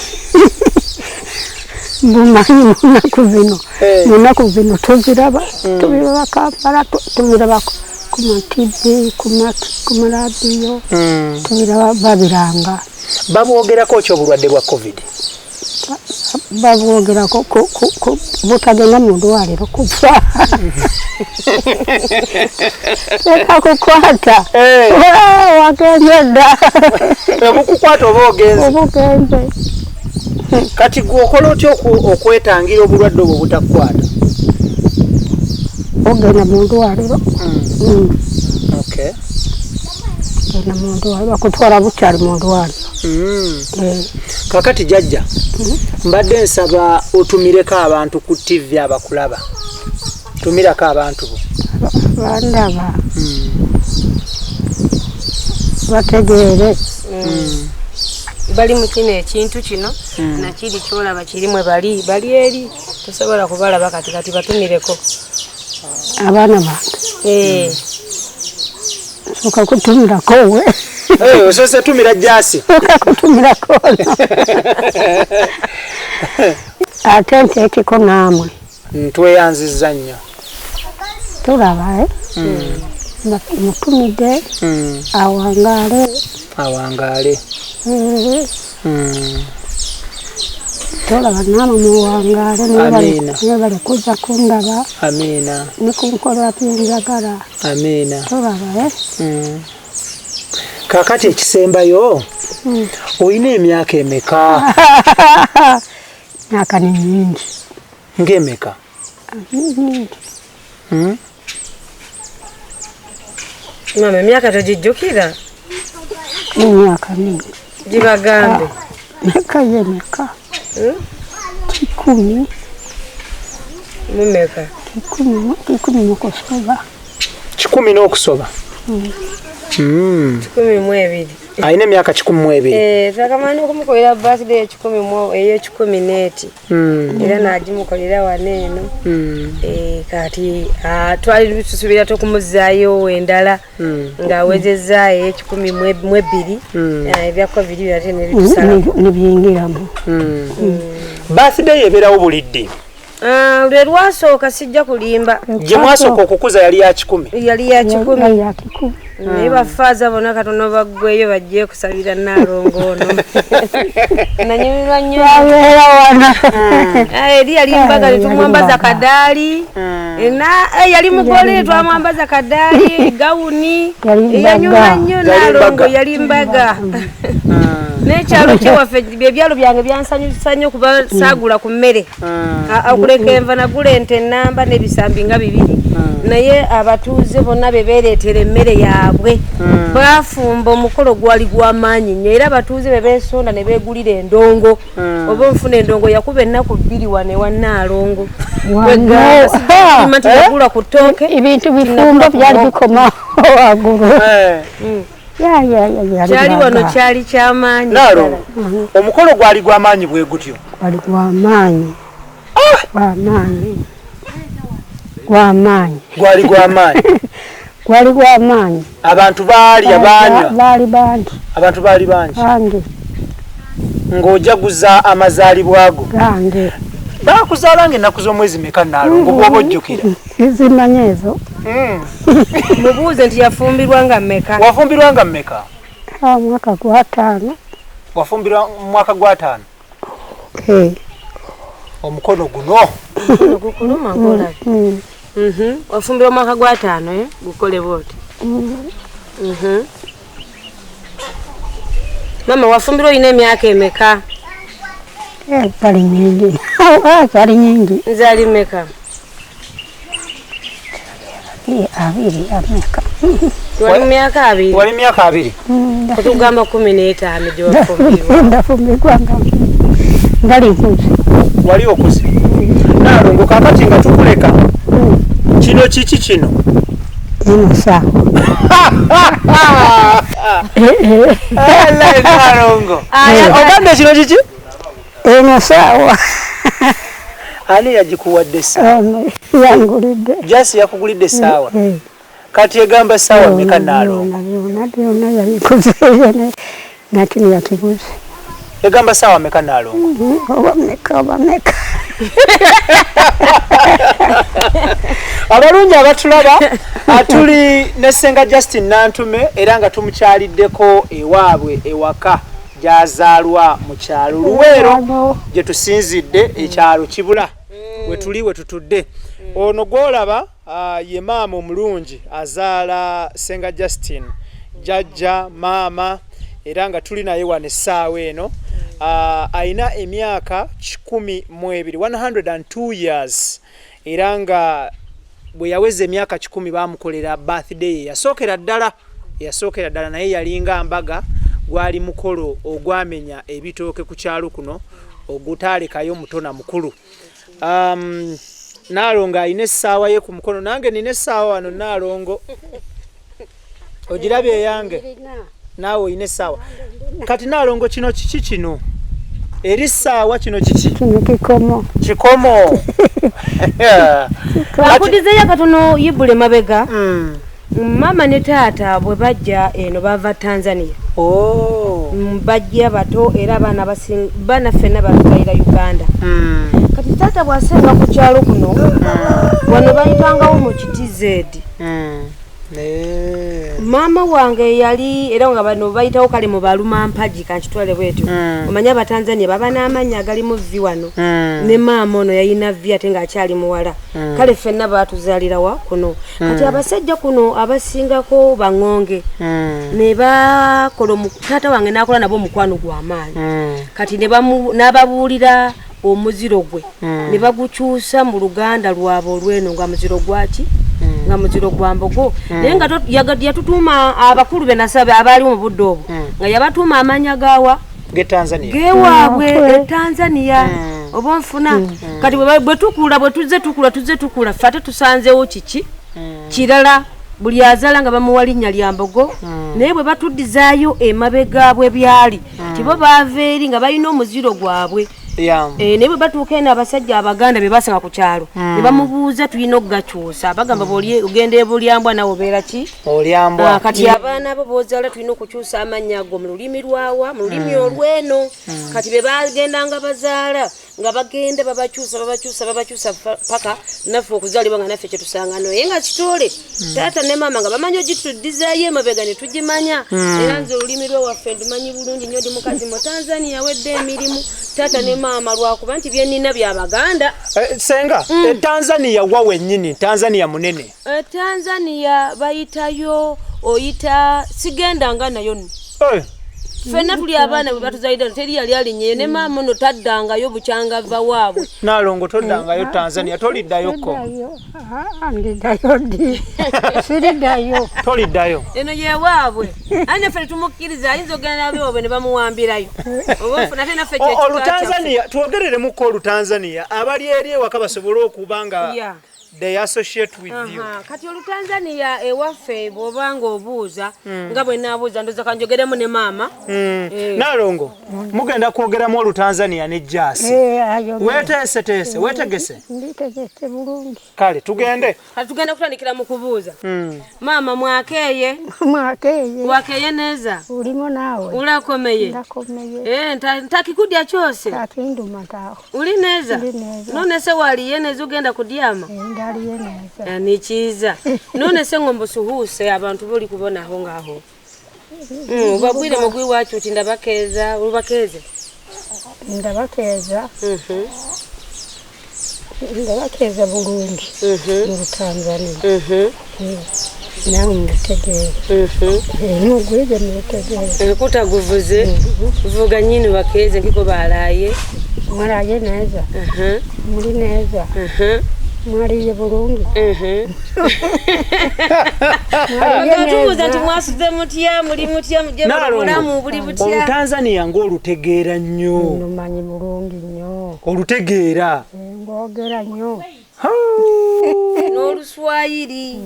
Mbumanyi mu nnaku zino. Mu nnaku zino tuziraba, tubiraba Kampala, tubiraba ku ma TV, ku maradiyo, tubiraba babiranga. Babwogerako ki obulwadde bwa COVID? Babwogerako butagenda mu ddwaliro kufa. Leka kukwata. Wagenze dda. Obukukwata oba ogenze? Oba ogenze. Kati gwe okola otya okwetangira obulwadde obwo butakukwata? Ogenda mu ddwaliro. Okay. Ogenda mu ddwaliro, bakutwala bukyali mu ddwaliro. Kakati jjajja, mbadde nsaba otumireko abantu ku TV abakulaba. Tumirako abantu bo. Bandaba. Bategeere. Bali mu kino ekintu kino nakiri kyolaba kiri mwe bali bali eri tosobola kubalaba kati kati batumireko. Abaana bange. Nsooka kutumirako we. Osoose tumira Jasi. Nsooka kutumirako. Ate nteekeko naamwe. Tweyanzizza nnyo. Tulaba mutumidde awangaale. Awangaale. Tolaba naamwe muwangaale mwebale kujja kundaba. Amiina. Ne kunkolera bye njagala. Amiina. Tolaba Kaakati ekisembayo olina emyaka emeka? Emyaka ni mingi. Ng'emeka? Mingi. Mama emyaka togijjukira? Emyaka mingi. Gibagambe. Emyaka y'emeka? Kikumi. Mumeka? 10 n'okusoba. 10 n'okusoba. 12. Alina emyaka 12. Twakamala okumukolera birthday ey'ekikumi n'eti. Era n'agimukolera wano eno. Kati twali tusuubira tukumuzzaayo endala ng'awezezza ey'ekikumi mu ebbiri. Ebya COVID ate ne bitusalako. Ne biyingiramu. Birthday ebeerawo buli ddi? Lwe lwasooka sijja kulimba. Gye mwasooka okukuza yali ya 100. Yali ya 100. Naye bafaaza bonna katono baggweyo bajje kusabira Nnaalongo ono. Nanyumirwa nnyo. Eri yali mbaga tetumwambaza kadaali. Yali mugole twamwambaza kadaali, gawuni. Yanyuma nnyo Nnaalongo yali mbaga. N'ekyalo kyewaffe ebyalo byange byansanyusa nnyo kuba saagula ku mmere. Okuleka enva nagula ente ennamba n'ebisambi nga 2. Naye abatuuze bonna be beereetera emmere yaabwe. Baafumba omukolo gwali gw'amaanyi nnyo era abatuuze be beesonda ne beegulira endongo. Oba nfuna endongo yakuba ennaku 2 wano ewa Nnaalongo. Nagula ku ttooke. Ebintu bifumbo byali bikoma waggulu. Kyali wano kyali kyamaanyi. Nnaalongo, omukolo gwali gw'amaanyi bwe gutyo? Gwali gw'amaanyi. Gw'amaanyi. Gw'amaanyi. Gwali gw'amaanyi. Gwali gw'amaanyi. Abantu baalya baanywa. Baali bangi. Abantu baali bangi. Bangi. Ng'ojaguza amazaalibwa go. Gange. Baakuzaala ng'ennaku z'omwezi meka Nnaalongo bw'oba ojjukira? Sizimanyi ezo. Mubuuze nti yafumbirwa nga mmeka? Wafumbirwa nga mmeka? Mwaka gwa 5. Wafumbirwa mu mwaka gwa 5? Omukono guno. Gukuluma nkola. Wafumbirwa mwaka gwa 5 gukole bw'oti. Mama wafumbirwa olina emyaka emeka? Zali nyingi. Zali nyingi. Zali mmeka? 2 ameka. Wali myaka 2. Wali myaka 2. Kutugamba 15 gye wafumbirwa. Ndafumbirwa nga ngali nkuze. Wali okuze. Nnaalongo kaakati nga tukuleka. Kino kiki kino? Eno ssaawa. Nnaalongo. Ogambye kino kiki? Eno ssaawa. Ani yagikuwadde essaawa? Yangulidde. Jasi yakugulidde essaawa? Kati egamba ssaawa mmeka Nnaalongo? Byonna yabikoze nakino yakiguze. Egamba ssaawa mmeka Nnaalongo? Oba mmeka oba mmeka. Abalungi abatulaba tuli ne Ssenga Justin Nantume era nga tumukyaliddeko ewaabwe ewaka gy'azaalwa mu kyalo Luweero gye tusinzidde ekyalo Kibula we tuli we tutudde. Ono gw'olaba ye maama omulungi azaala Ssenga Justin, jjajja maama, era nga tuli naye wano essaawa eno. Alina emyaka 102, 102 years, era nga bwe yaweza emyaka 100 baamukolera birthday yasookera ddala naye yalinga mbaga. Gwali mukolo ogwamenya ebitooke ku kyalo kuno ogutaalekayo muto na mukulu. Nnaalongo alina essaawa ye ku mukono, nange nina essaawa wano Nnaalongo. Ogirabye eyange? Naawe olina essaawa. Kati Nnaalongo kino kiki kino? Eri ssaawa kino kiki? Kino kikomo. Kikomo. Akudizeyo katono Ibule mabega. Mama ne taata bwe bajja eno bava Tanzania. Bajja bato era abaana baana ffenna batutayira Uganda. Kati taata bw'asenga ku kyalo kuno wano bayitangawo mu Kitz. Mama wange yali era nga bano bayitawo kale mu baluma mpaji kankitwale bwetyo. Omanye Abatanzania baba n'amannya agalimu vi wano. Ne maama ono yalina vi ate ng'akyali muwala. Kale ffenna baatuzaalira wa kuno. Kati abasajja kuno abasingako baŋŋonge. Ne bakola taata wange n'akola nabo omukwano gw'amaanyi. Kati ne n'ababuulira omuziro gwe. Ne bagukyusa mu Luganda lwabwe olw'eno nga muziro gwaki? Nga muziro gwa mbogo. Naye nga yatutuuma abakulu be nasaba abaaliwo mu budde obwo. Nga yabatuuma amannya gaawa? Ge Tanzania. Gewaabwe e Tanzania. Oba onfuna kati bwe tukula, bwe tuzze tukula, tuzze tukula, ffe ate tusanzeewo kiki kirala. Buli azaala nga bamuwa linnya lya mbogo, naye bwe batuddizaayo emabega bwe byali, tibo baava eri nga balina omuziro gwabwe. Naye bwe batuuka eno, abasajja Abaganda be basanga ku kyalo ne bamubuuza, tulina okugakyusa. Bagamba bw'oli ogenda ebulyambwa, nawe obeera ki? Olyambwa. Ah, kati abaana bo bozaala tulina okukyusa amannya ago mu lulimi lwawa, mu lulimi olweno. Kati be bagendanga bazaala nga bagenda babakyusa, babakyusa, babakyusa, paka naffe okuzaalibwa nga naffe kyetusanga. Naye nga kitole taata ne maama nga bamanyi ogituddizaayo emabega ne tugimanya. Era nze olulimi lwewaffe ndumanyi bulungi nnyo. Ndi mukazi mu Tanzania, wedde emirimu taata ne maama, lwakuba nti byenina byabaganda. Senga, Tanzania wa wennyini? Tanzania munene. Tanzania bayitayo, oyita sigendanga nayo nno. Ffenna tuli abaana bwe batuzaalidde, teri yali alinnyeyo, ne maama ono taddangayo bukyangava waabwe. Nalongo, toddangayo Tanzania, toliddayoko? Siddayo. Ah, ndiddayo ddi? Siriddayo. Toliddayo. Eno yewaabwe, aye naffe tetumukkiriza, ayinza okugenda n'abewaabwe ne bamuwambirayo. Oba ofuna ate naffe kyekika kyaffe. Olutanzania, twogereremuko Olutanzania, abali eri ewaka basobole okuba nga they associate with you. Aha, kati Olutanzania ewaffe bw'oba nga obuuza nga bwe naabuuza, ndoza kanjogeremu ne maama. Nalongo, mugenda kwogeramu Olutanzania ne Jaasi. Eh, ayogere. Weteeseteese, wetegese? Nditegese bulungi. Kale tugende. Kati tugenda kutandikira mu kubuuza. Maama, mwakeeye? Mwakeye. Wakeye neza? Ulimo naawe? Ulakomeye? Ndakomeye. Eh, ntakikudya kyose? Takinduma taho. Uli neza? Ndi neza. None se waliye neza, ugenda kudyama? Eh, ndaliye neza. Eh, ni cyiza. None se ngomba usuhuse abantu boli kubona aho ngaho. Ubabwire mugwi wacu uti ndabakeza, ubakeze. Ndabakeza. Ndabakeza bulungi mu Lutanzania. Nawe mulutegeera. Mugwige mulutegeera. Kutaguvuze vuga nyini bakeze nkiko baraye. Mwaraye neza. Muri neza. Mwariye bulungi. Mwariye Tubuuza nti neza. mwasuze mutya, muli mutya, mujje Nalongo, bulamu buli butya? Olutanzania ng'olutegeera nnyo. Lumanyi bulungi nnyo. Olutegeera. Ngogera nnyo. N'Oluswayiri.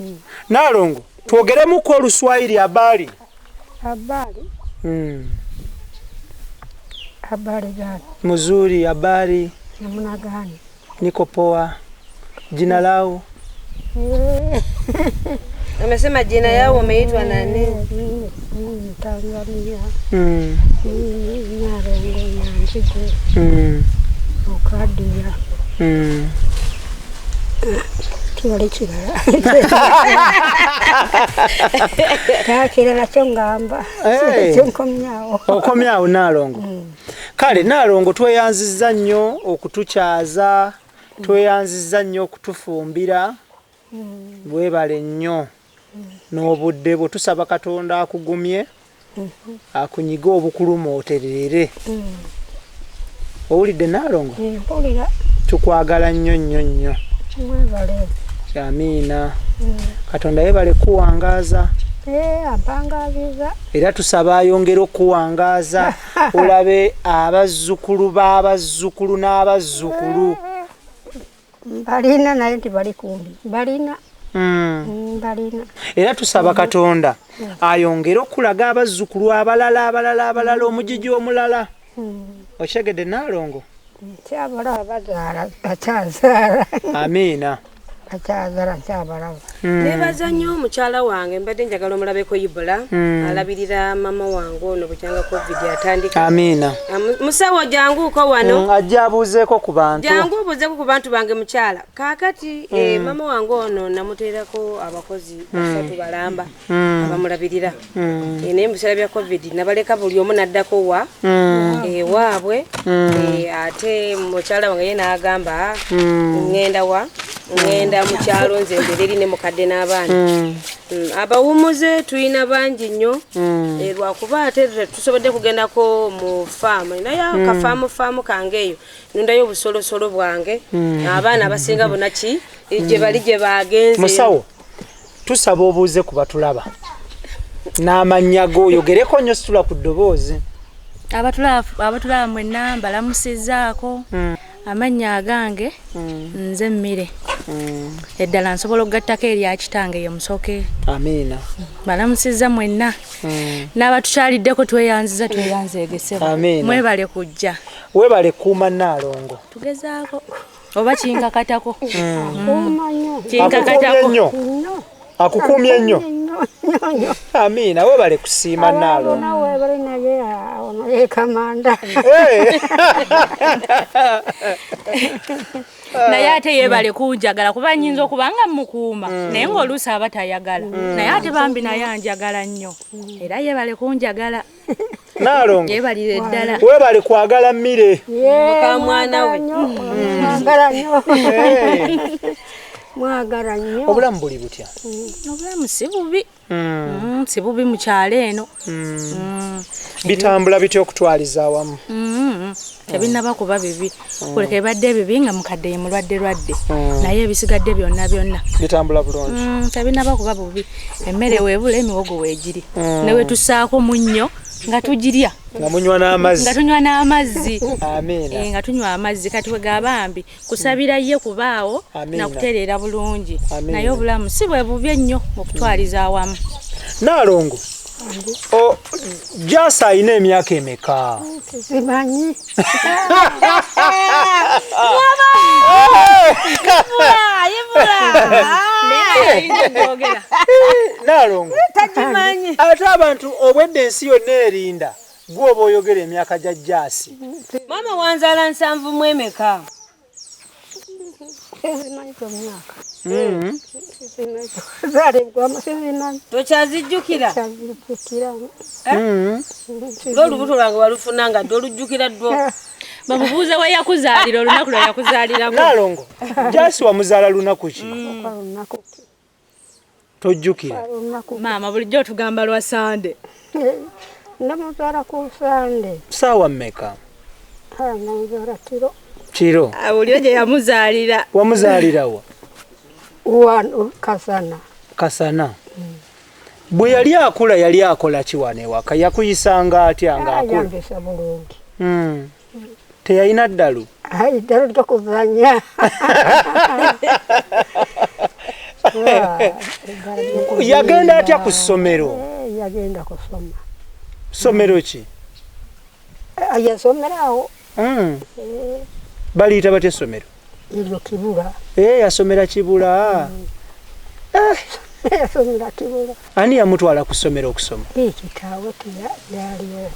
Nalongo, twogeremuko Oluswayiri, abaali. Habari. Habari gani? Mzuri, habari. Namna gani? Niko poa. Jina lao? Amesema jina yao wameitwa nani? Mimi Tanzania. Mimi Nalongo Nyanzige. Okadia. Kiwali kirala. Takirala kyo ngamba. Hey. Kyo nkomyawo. Okomyawo Nalongo. Kale Nalongo, tweyanzizza nnyo okutukyaza, tweyanzizza nnyo okutufumbira. Bwebale nnyo n'obudde bwe. Tusaba Katonda akugumye, akunyige obukulumu, oterere. Owulidde Nalongo? Mpulira. Tukwagala nnyo nnyo nnyo. Mwebale. Amiina. Katonda yebale kuwangaaza. Eh, ampangaziza. Era tusaba ayongere okuwangaaza, olabe abazzukulu b'abazzukulu n'abazzukulu. Balina, naye nti bali kumbi. Balina. Balina. Era tusaba Katonda ayongere okulaga abazzukulu abalala, abalala, abalala, omugigi omulala. Okitegedde Naalongo? Nkyabalaba bazaala, bakyazaala. Amiina. Bakyazaala, nkyabalaba. Nebaza nnyo omukyala wange, mbadde njagala omulabeko Ibula. Alabirira mama wange ono bukyanga COVID atandika. Amiina. Musawo, janguuko wano. Ajja abuuzeeko ku bantu. Jangu obuuzeeko ku bantu bange, mukyala. Kaakati mama wange ono namuteerako abakozi basatu balamba abamulabirira. Naye mu biseera bya COVID nabaleka, buli omu n'addako wa ewaabwe. Ate mukyala wange ye n'agamba, "Ah, ŋŋenda wa, ŋŋenda mu kyalo, nze mbeera eri ne mukadde n'abaana." Abawumuze tulina bangi nnyo. Lwakuba ate tusobodde kugendako mu faamu, naye kafaamu faamu kange eyo nundayo obusolosolo bwange. Abaana abasinga bonna ki gye bali, gye bagenze. Musawo, tusaba obuuze ku batulaba n'amannya go, oyogereko nnyo, situla ku ddoboozi. Abatulaba, abatulaba mwenna mbalamusizaako. Amannya agange nze Mmire. Eddala nsobola okugattako erya kitange ye Musoke. Amiina. Balamusizza mwenna. N'abatukyaliddeko tweyanziza tweyanzeegesebwa. Amiina. Mwebale kujja. Webale kuuma Nnaalongo. Tugezaako oba kinkakatako. Akukuumye nnyo. Akukuumye nnyo. Amiina, webale kusiima Nnaalongo. Nawe bali naye ono ye kamanda. Naye ate yeebale kunjagala kuba nnyinza okuba nga mmukuuma naye ng'oluusi aba tayagala naye ate bambi naye anjagala nnyo era yeebale kunjagala. Nnaalongo. Yeebalire ddala. Webale kwagala Mmire. Muka mwana we. Mwagala nnyo. Mwagala nnyo. Obulamu buli butya? Obulamu si bubi. Si bubi mu kyalo eno. Bitambula bitya okutwaliza awamu? Tebinnaba kuba bibi. Kuleka ebadde ebibi nga mukadde ye mulwadde lwadde. Naye ebisigadde byonna byonna bitambula bulungi. Tebinnaba kuba bubi. Emmere weebula, emiwogo weegiri. Ne we tussaako munnyo nga tugirya. Nga munywa n'amazzi. Nga tunywa n'amazzi. Amiina. Nga tunywa amazzi kati we gabambi kusabira ye kubaawo na kutereera bulungi. Naye obulamu si bwe bubi ennyo okutwaliza awamu. Nnaalongo, Jasi alina emyaka emeka? Simanyi. Nnaalongo, ate abantu obwedda ensi yonna erinda gwe oba oyogera emyaka gya Jasi. Maama wanzaala 74? Simanyi myaka. Tokyazijjukira? Lw'olubuto lwange walufuna nga ddi olujjukira ddwo? Bamubuuze we yakuzaalira olunaku lwe yakuzaalirako. Nnaalongo, Jasi wamuzaala lunaku ki? Tojjukira? Maama bulijjo otugamba lwa Sande. Namuzaala ku Sande. Ssaawa mmeka? Namuzaala kiro. Kiro? Awulira gye yamuzaalira. Wamuzaalira wa? Wano Kasana. Kasana. Bwe yali akula yali akola ki wano ewaka? Yakuyisanga atya ng'akula? Yambisa bulungi. Teyalina ddalu? Ayi, ddalu ly'okuzannya. Yagenda atya ku ssomero? Yagenda kusoma. Ssomero ki? Yasomera awo. Baliyita batya essomero? Eryo Kibula. Yasomera Kibula. Yasomera Kibula. Ani yamutwala ku ssomero okusoma? Kitaawe yaliwo.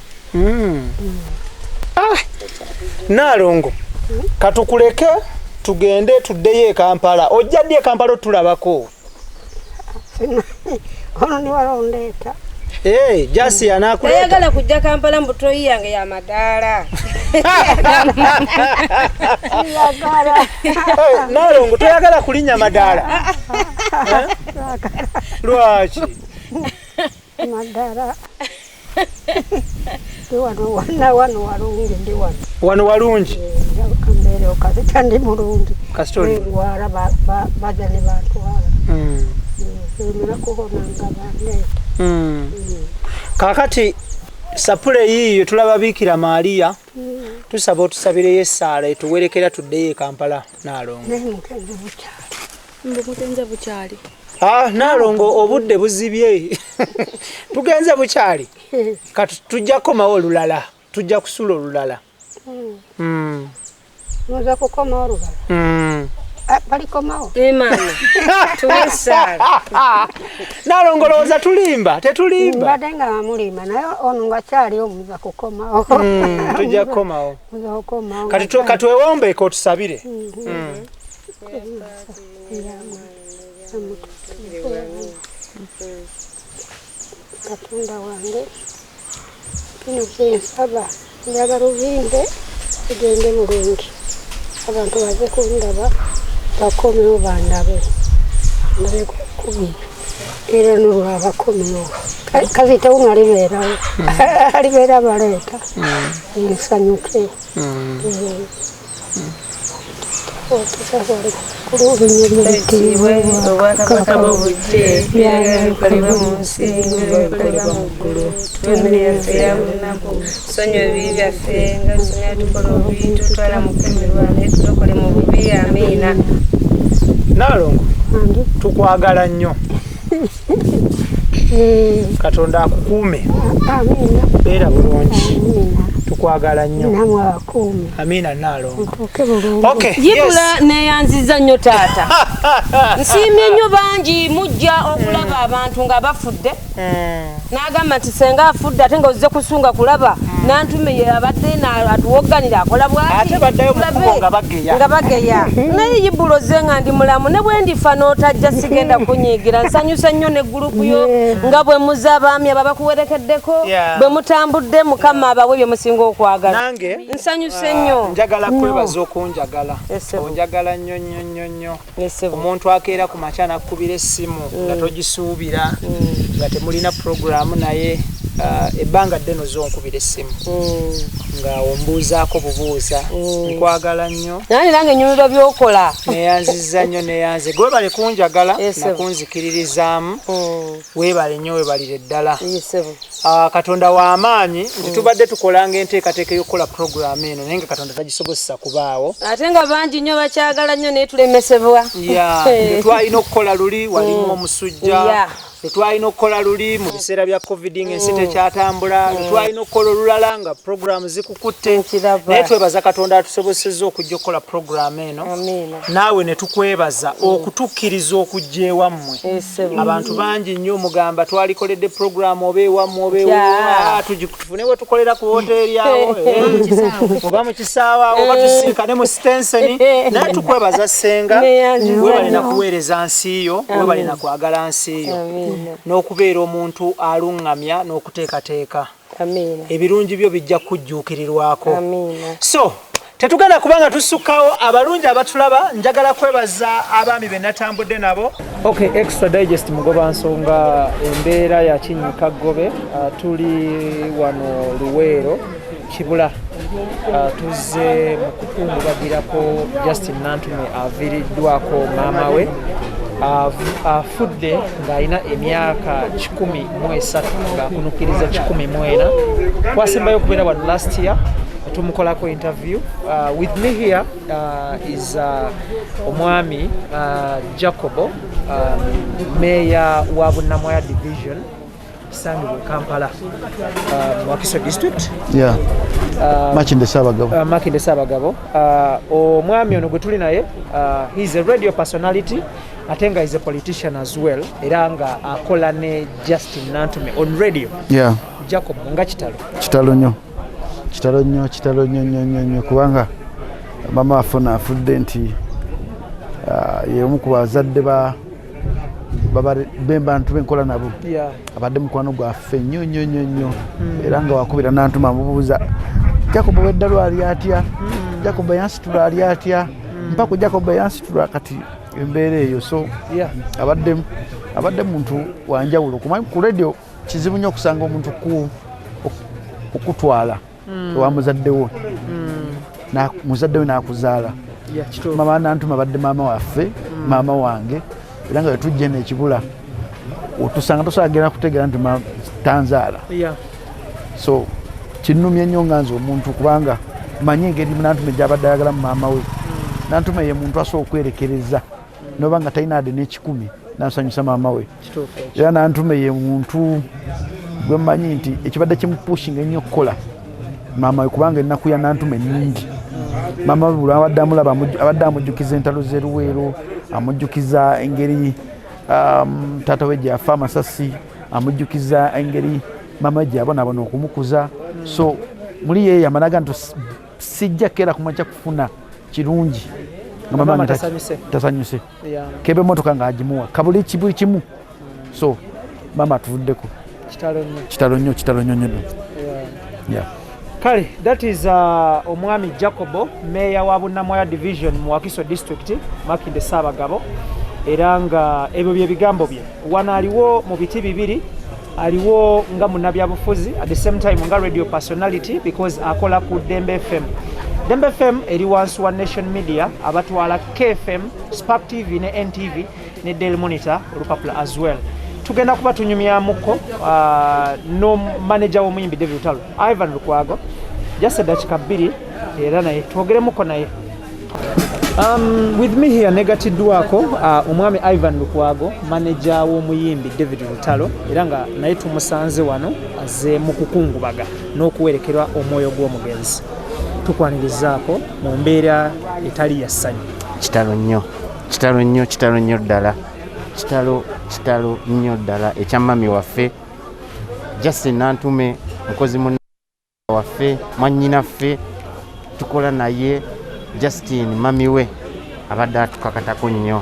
Nnaalongo, katukuleke tugende tuddeyo e Kampala. Ojja ddi e Kampala otulabako? Ono ni walondeeta. Jasi anaakuleeta. Tayagala kujja Kampala mbu toyi yange ya madaala. Nnaalongo toyagala kulinnya madaala? Lwaki? Madaala. Wano walungi ndi wano. Wano walungi? Mbeera kasita ndi mulungi. Kasita oli? Ndwala bajja ne bantwala. Emera kuwona nga bandeeta. Kaakati sapule yiiyo tulaba Biikira Maria. Tusaba otusabireyo essaala etuwerekera tuddeyo e Kampala Nnaalongo. Naye mugenze bukyali. Mbu mugenze bukyali. Nnaalongo obudde buzibye. Tugenze bukyali. Kati tujja kukomawo olulala. Tujja kusula olulala. Muza kukomawo olulala? Balikomawo? Maama, tuwe essaala. Nnaalongo olowooza tulimba? Tetulimba. Mbadde nga bamulimba naye ono ng'akyaliwo muza kukomawo. Tujja kukomawo. Muza kukomawo. Kati katwewombeke otusabire. Katonda wange kino kyensaba njagala obimbe tugende bulungi abantu baze kundaba bakomewo bandabe ndabe kubi era nolwabakomewo kazitawo nga libeerawo alibeera baleeta nsanyuke. Obwakabaka bwo bujje, ebyagala bikolebwe mu nsi nga bwe bikolebwa mu ggulu. Tuwe emmere yaffe eya buli lunaku, tusonyiwe ebibi byaffe nga tusonyiwa abatukola obubi, totutwala mu kukemebwa naye tulokole mu bubi. Amiina. Nalongo, tukwagala nnyo. Katonda akukuume. Beera bulungi. Tukwagala nnyo. Amiina Nalongo. Okay, Yibula neyanziza nnyo taata. Nsiimye nnyo bangi mujja okulaba abantu nga bafudde. N'agamba nti senga afudde ate nga ozze kusunga kulaba Nantume ye abadde atuwogganira akola bw'ati. Ate baddayo mu kkubo nga bageya. Nga bageya. Naye Yibula ozze nga ndi mulamu ne bwe ndifa n'otajja sigenda kunyiigira. Nsanyuse nnyo ne gulupu yo nga bwe muze abaami abo abakuwerekeddeko bwe mutambudde Mukama abawe bye musinga okwagala. Nange nsanyuse nnyo. Njagala kwebaza okunjagala. Onjagala nnyo nnyo nnyo nnyo. Omuntu akeera ku makya n'akukubira essimu nga togisuubira nga temulina puroguraamu naye ebbanga ddene ozze onkubira essimu nga ombuuzaako bubuuza. Nkwagala nnyo. Nange nange nyumirwa by'okola. Neeyanzizza nnyo neeyanze. Gwe webale kunjagala na kunzikiririzaamu. Weebale nnyo weebalire ddala. Katonda wa maanyi nti tubadde tukolanga enteekateeka ey'okukola puroguraamu eno naye nga Katonda tagisobozesa kubaawo. Ate nga bangi nnyo bakyagala nnyo naye tulemesebwa. Lwe twalina okukola luli walimu omusujja. Lwe twalina okukola luli mu biseera bya COVID ng'ensi tekyatambula. Lwe twalina okukola olulala nga puroguraamu zikukutte. Naye twebaza Katonda atusobosezza okujja okukola puroguraamu eno. Naawe ne tukwebaza okutukkiriza okujja ewammwe. Abantu bangi nnyo mugamba twalikoledde puroguraamu oba ewammwe oba ewa tufune we tukolera ku woteeri awo oba mu kisaawe awo oba tusinkane mu sitenseni. Naye tukwebaza ssenga, weebale na kuweereza nsi yo, weebale na kwagala nsi yo n'okubeera omuntu aluŋŋamya n'okuteekateeka. Ebirungi byo bijja kujjuukirirwako. So tetugenda kubanga tusukkawo abalungi abatulaba. Njagala kwebaza abaami be natambudde nabo. Okay, Extra Digest mugoba nsonga embeera ya Kinnyika Ggobe. Tuli wano Luweero Kibula. Tuzze mu kukungubagirako Justin Nantume aviiriddwako maama we afudde ng'alina emyaka 103 ng'akunukiriza 104. Twasembayo okubeera wano last year tumukolako interview. With me here is omwami Jacobo, meya wa Bunnamwaya division sangibwa e Kampala, Wakiso district. Yeah. Makindye Ssaabagabo. Makindye Ssaabagabo. Omwami ono gwe tuli naye, he is a radio personality ate nga is a politician as well, era nga akola ne Justin Nantume on radio. Jacob, nga kitalo. Kitalo nnyo. Kitalo nnyo, kitalo nnyo nnyo nnyo nnyo kubanga mama waffe ono afudde nti ye omu ku bazadde ba bantu benkola nabo. Abadde mukwano gwaffe nnyo nnyo nnyo nnyo era nga wakubira Nantuma amubuuza Jacob weddalu ali atya, Jacob yansitula ali atya, mpaku Jacob yansitula. Kati embeera eyo so abadde muntu wanjawulo. Kumanyi ku radio kizibu nnyo okusanga omuntu okutwala ewa muzaddewo, muzadde we n'akuzaala. Mama Nantuma abadde maama waffe, maama wange, era nga wetujja eno ekibula otusanga tosobola genda kutegeera nti tanzaala. So kinnumye nnyo nga nze omuntu kubanga manyi engeri Nantume gyabadde ayagalamu maama we. Nantume ye muntu asobola okwerekereza noba nga talina ade n'ekikumi nasanyusa maama we. Era Nantume ye muntu gwe mmanyi nti ekibadde kimupushinga ennyo okukola maama we, kubanga ennaku ya Nantume nnyingi. Maama we buli abadde amulaba abadde amujjukiza entalo z'eruweero, amujjukiza engeri taata we gyafa amasasi, amujjukiza engeri maama we gyabonaabona okumukuza. So muli yeeyama naga nti sijja keera kumakya kufuna kirungi nga mama wange tasanyuse. Kebe emotoka ng'agimuwa kabuli buli kimu. So maama atuvuddeko. Kitalo nnyo, kitalo nnyo nnyo. Yeah. Kale that is omwami Jacobo, meya wa Bunnamwaya division mu Wakiso district, Makindye Ssaabagabo, era nga ebyo bye bigambo bye. Wano aliwo mu biti bibiri, aliwo nga munnabyabufuzi, at the same time nga radio personality because akola ku Dembe FM. Dembe FM eri wansi wa Nation Media abatwala KFM, Spark TV ne NTV ne Daily Monitor olupapula as well. Tugenda kuba tunyumyamuko no manager w'omuyimbi David Lutalo, Ivan Lukwago, just eddakiika 2 era naye twogeremuko naye. With me here negatiddwako omwami Ivan Lukwago, manager w'omuyimbi David Lutalo, era nga naye tumusanze wano azze mu kukungubaga n'okuwerekerwa omwoyo gw'omugenzi. Tukwanirizaako mu mbeera etali ya ssanyu. Kitalo nnyo, kitalo nnyo, kitalo nnyo ddala, kitalo, kitalo nnyo ddala ekya mami waffe Justin Nantume, mukozi munna waffe, mwannyinaffe, tukola naye. Justin mami we abadde atukakatako nnyo,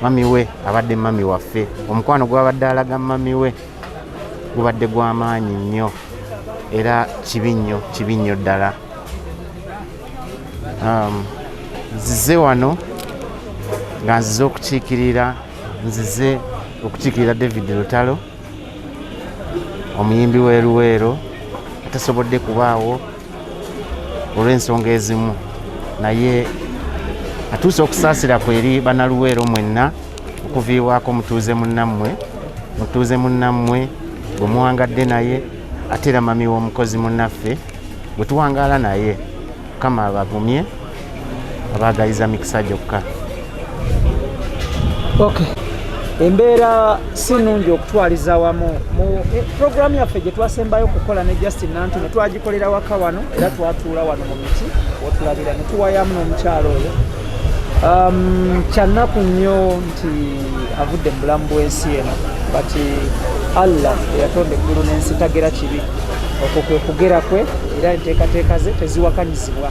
mami we abadde mami waffe. Omukwano gwabadde alaga mami we gubadde gw'amaanyi nnyo, era kibi nnyo, kibi nnyo ddala. Nzize wano nga nzize okukiikirira, nzize okukiikirira David Lutalo, omuyimbi w'e Luweero atasobodde kubaawo olw'ensonga ezimu, naye atuuse okusaasira kwe eri Bannaluweero mwenna okuviibwako mutuuze munnammwe, mutuuze munnammwe gwe muwangadde naye, ate era mami w'omukozi munnaffe gwe tuwangaala naye. Mukama abagumye, abaagaliza mikisa gyokka. Okay. Embeera si nnungi okutwaliza wamu. Mu puroguramu yaffe gye twasembayo okukola ne Justin Nantume twagikolera waka wano, era twatuula wano mu miti wotulabira ne tuwayamu n'omukyalo oyo. Kyannaku nnyo nti avudde mu bulamu bw'ensi eno, but Allah eyatonda eggulu n'ensi tagera kibi, okwo kwe kugera kwe, era enteekateeka ze teziwakanyizibwa.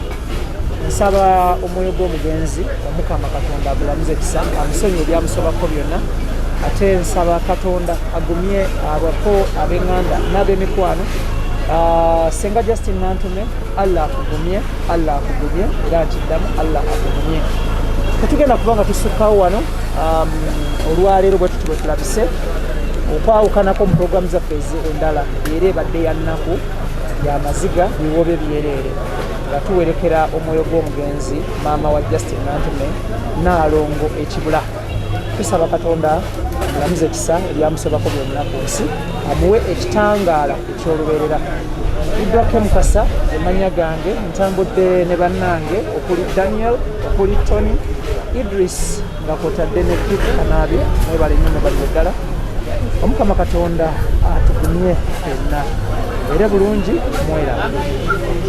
Nsaba omwoyo gw'omugenzi Omukama Katonda agulamuze ekisa, amusonyiwe ebyamusobako byonna, ate nsaba Katonda agumye abako, ab'eŋŋanda n'ab'emikwano. Senga Justin Nantume, Allah akugumye, Allah akugumye, era nkiddamu, Allah akugumye. Tetugenda kuba nga tusukkawo wano olwaleero bwe tuti bwe tulabise okwawukanako mu puroguramu zaffe endala, era ebadde ya nnaku, ya maziga, biwobe byereere, nga tuwerekera omwoyo gw'omugenzi maama wa Justin Nantume, Naalongo Ekibula. Tusaba Katonda amulamuze ekisa, ebyamusobako byonna ku nsi amuwe ekitangaala eky'olubeerera. Ibrahim Mukasa emanya gange, ntambudde ne bannange okuli Daniel, okuli Tony, Idris, nga kwotadde ne Kit Kanaabi. Mwebale nnyo, mwebalire ddala. Omukama Katonda atugumye ffenna, era bulungi mweraba.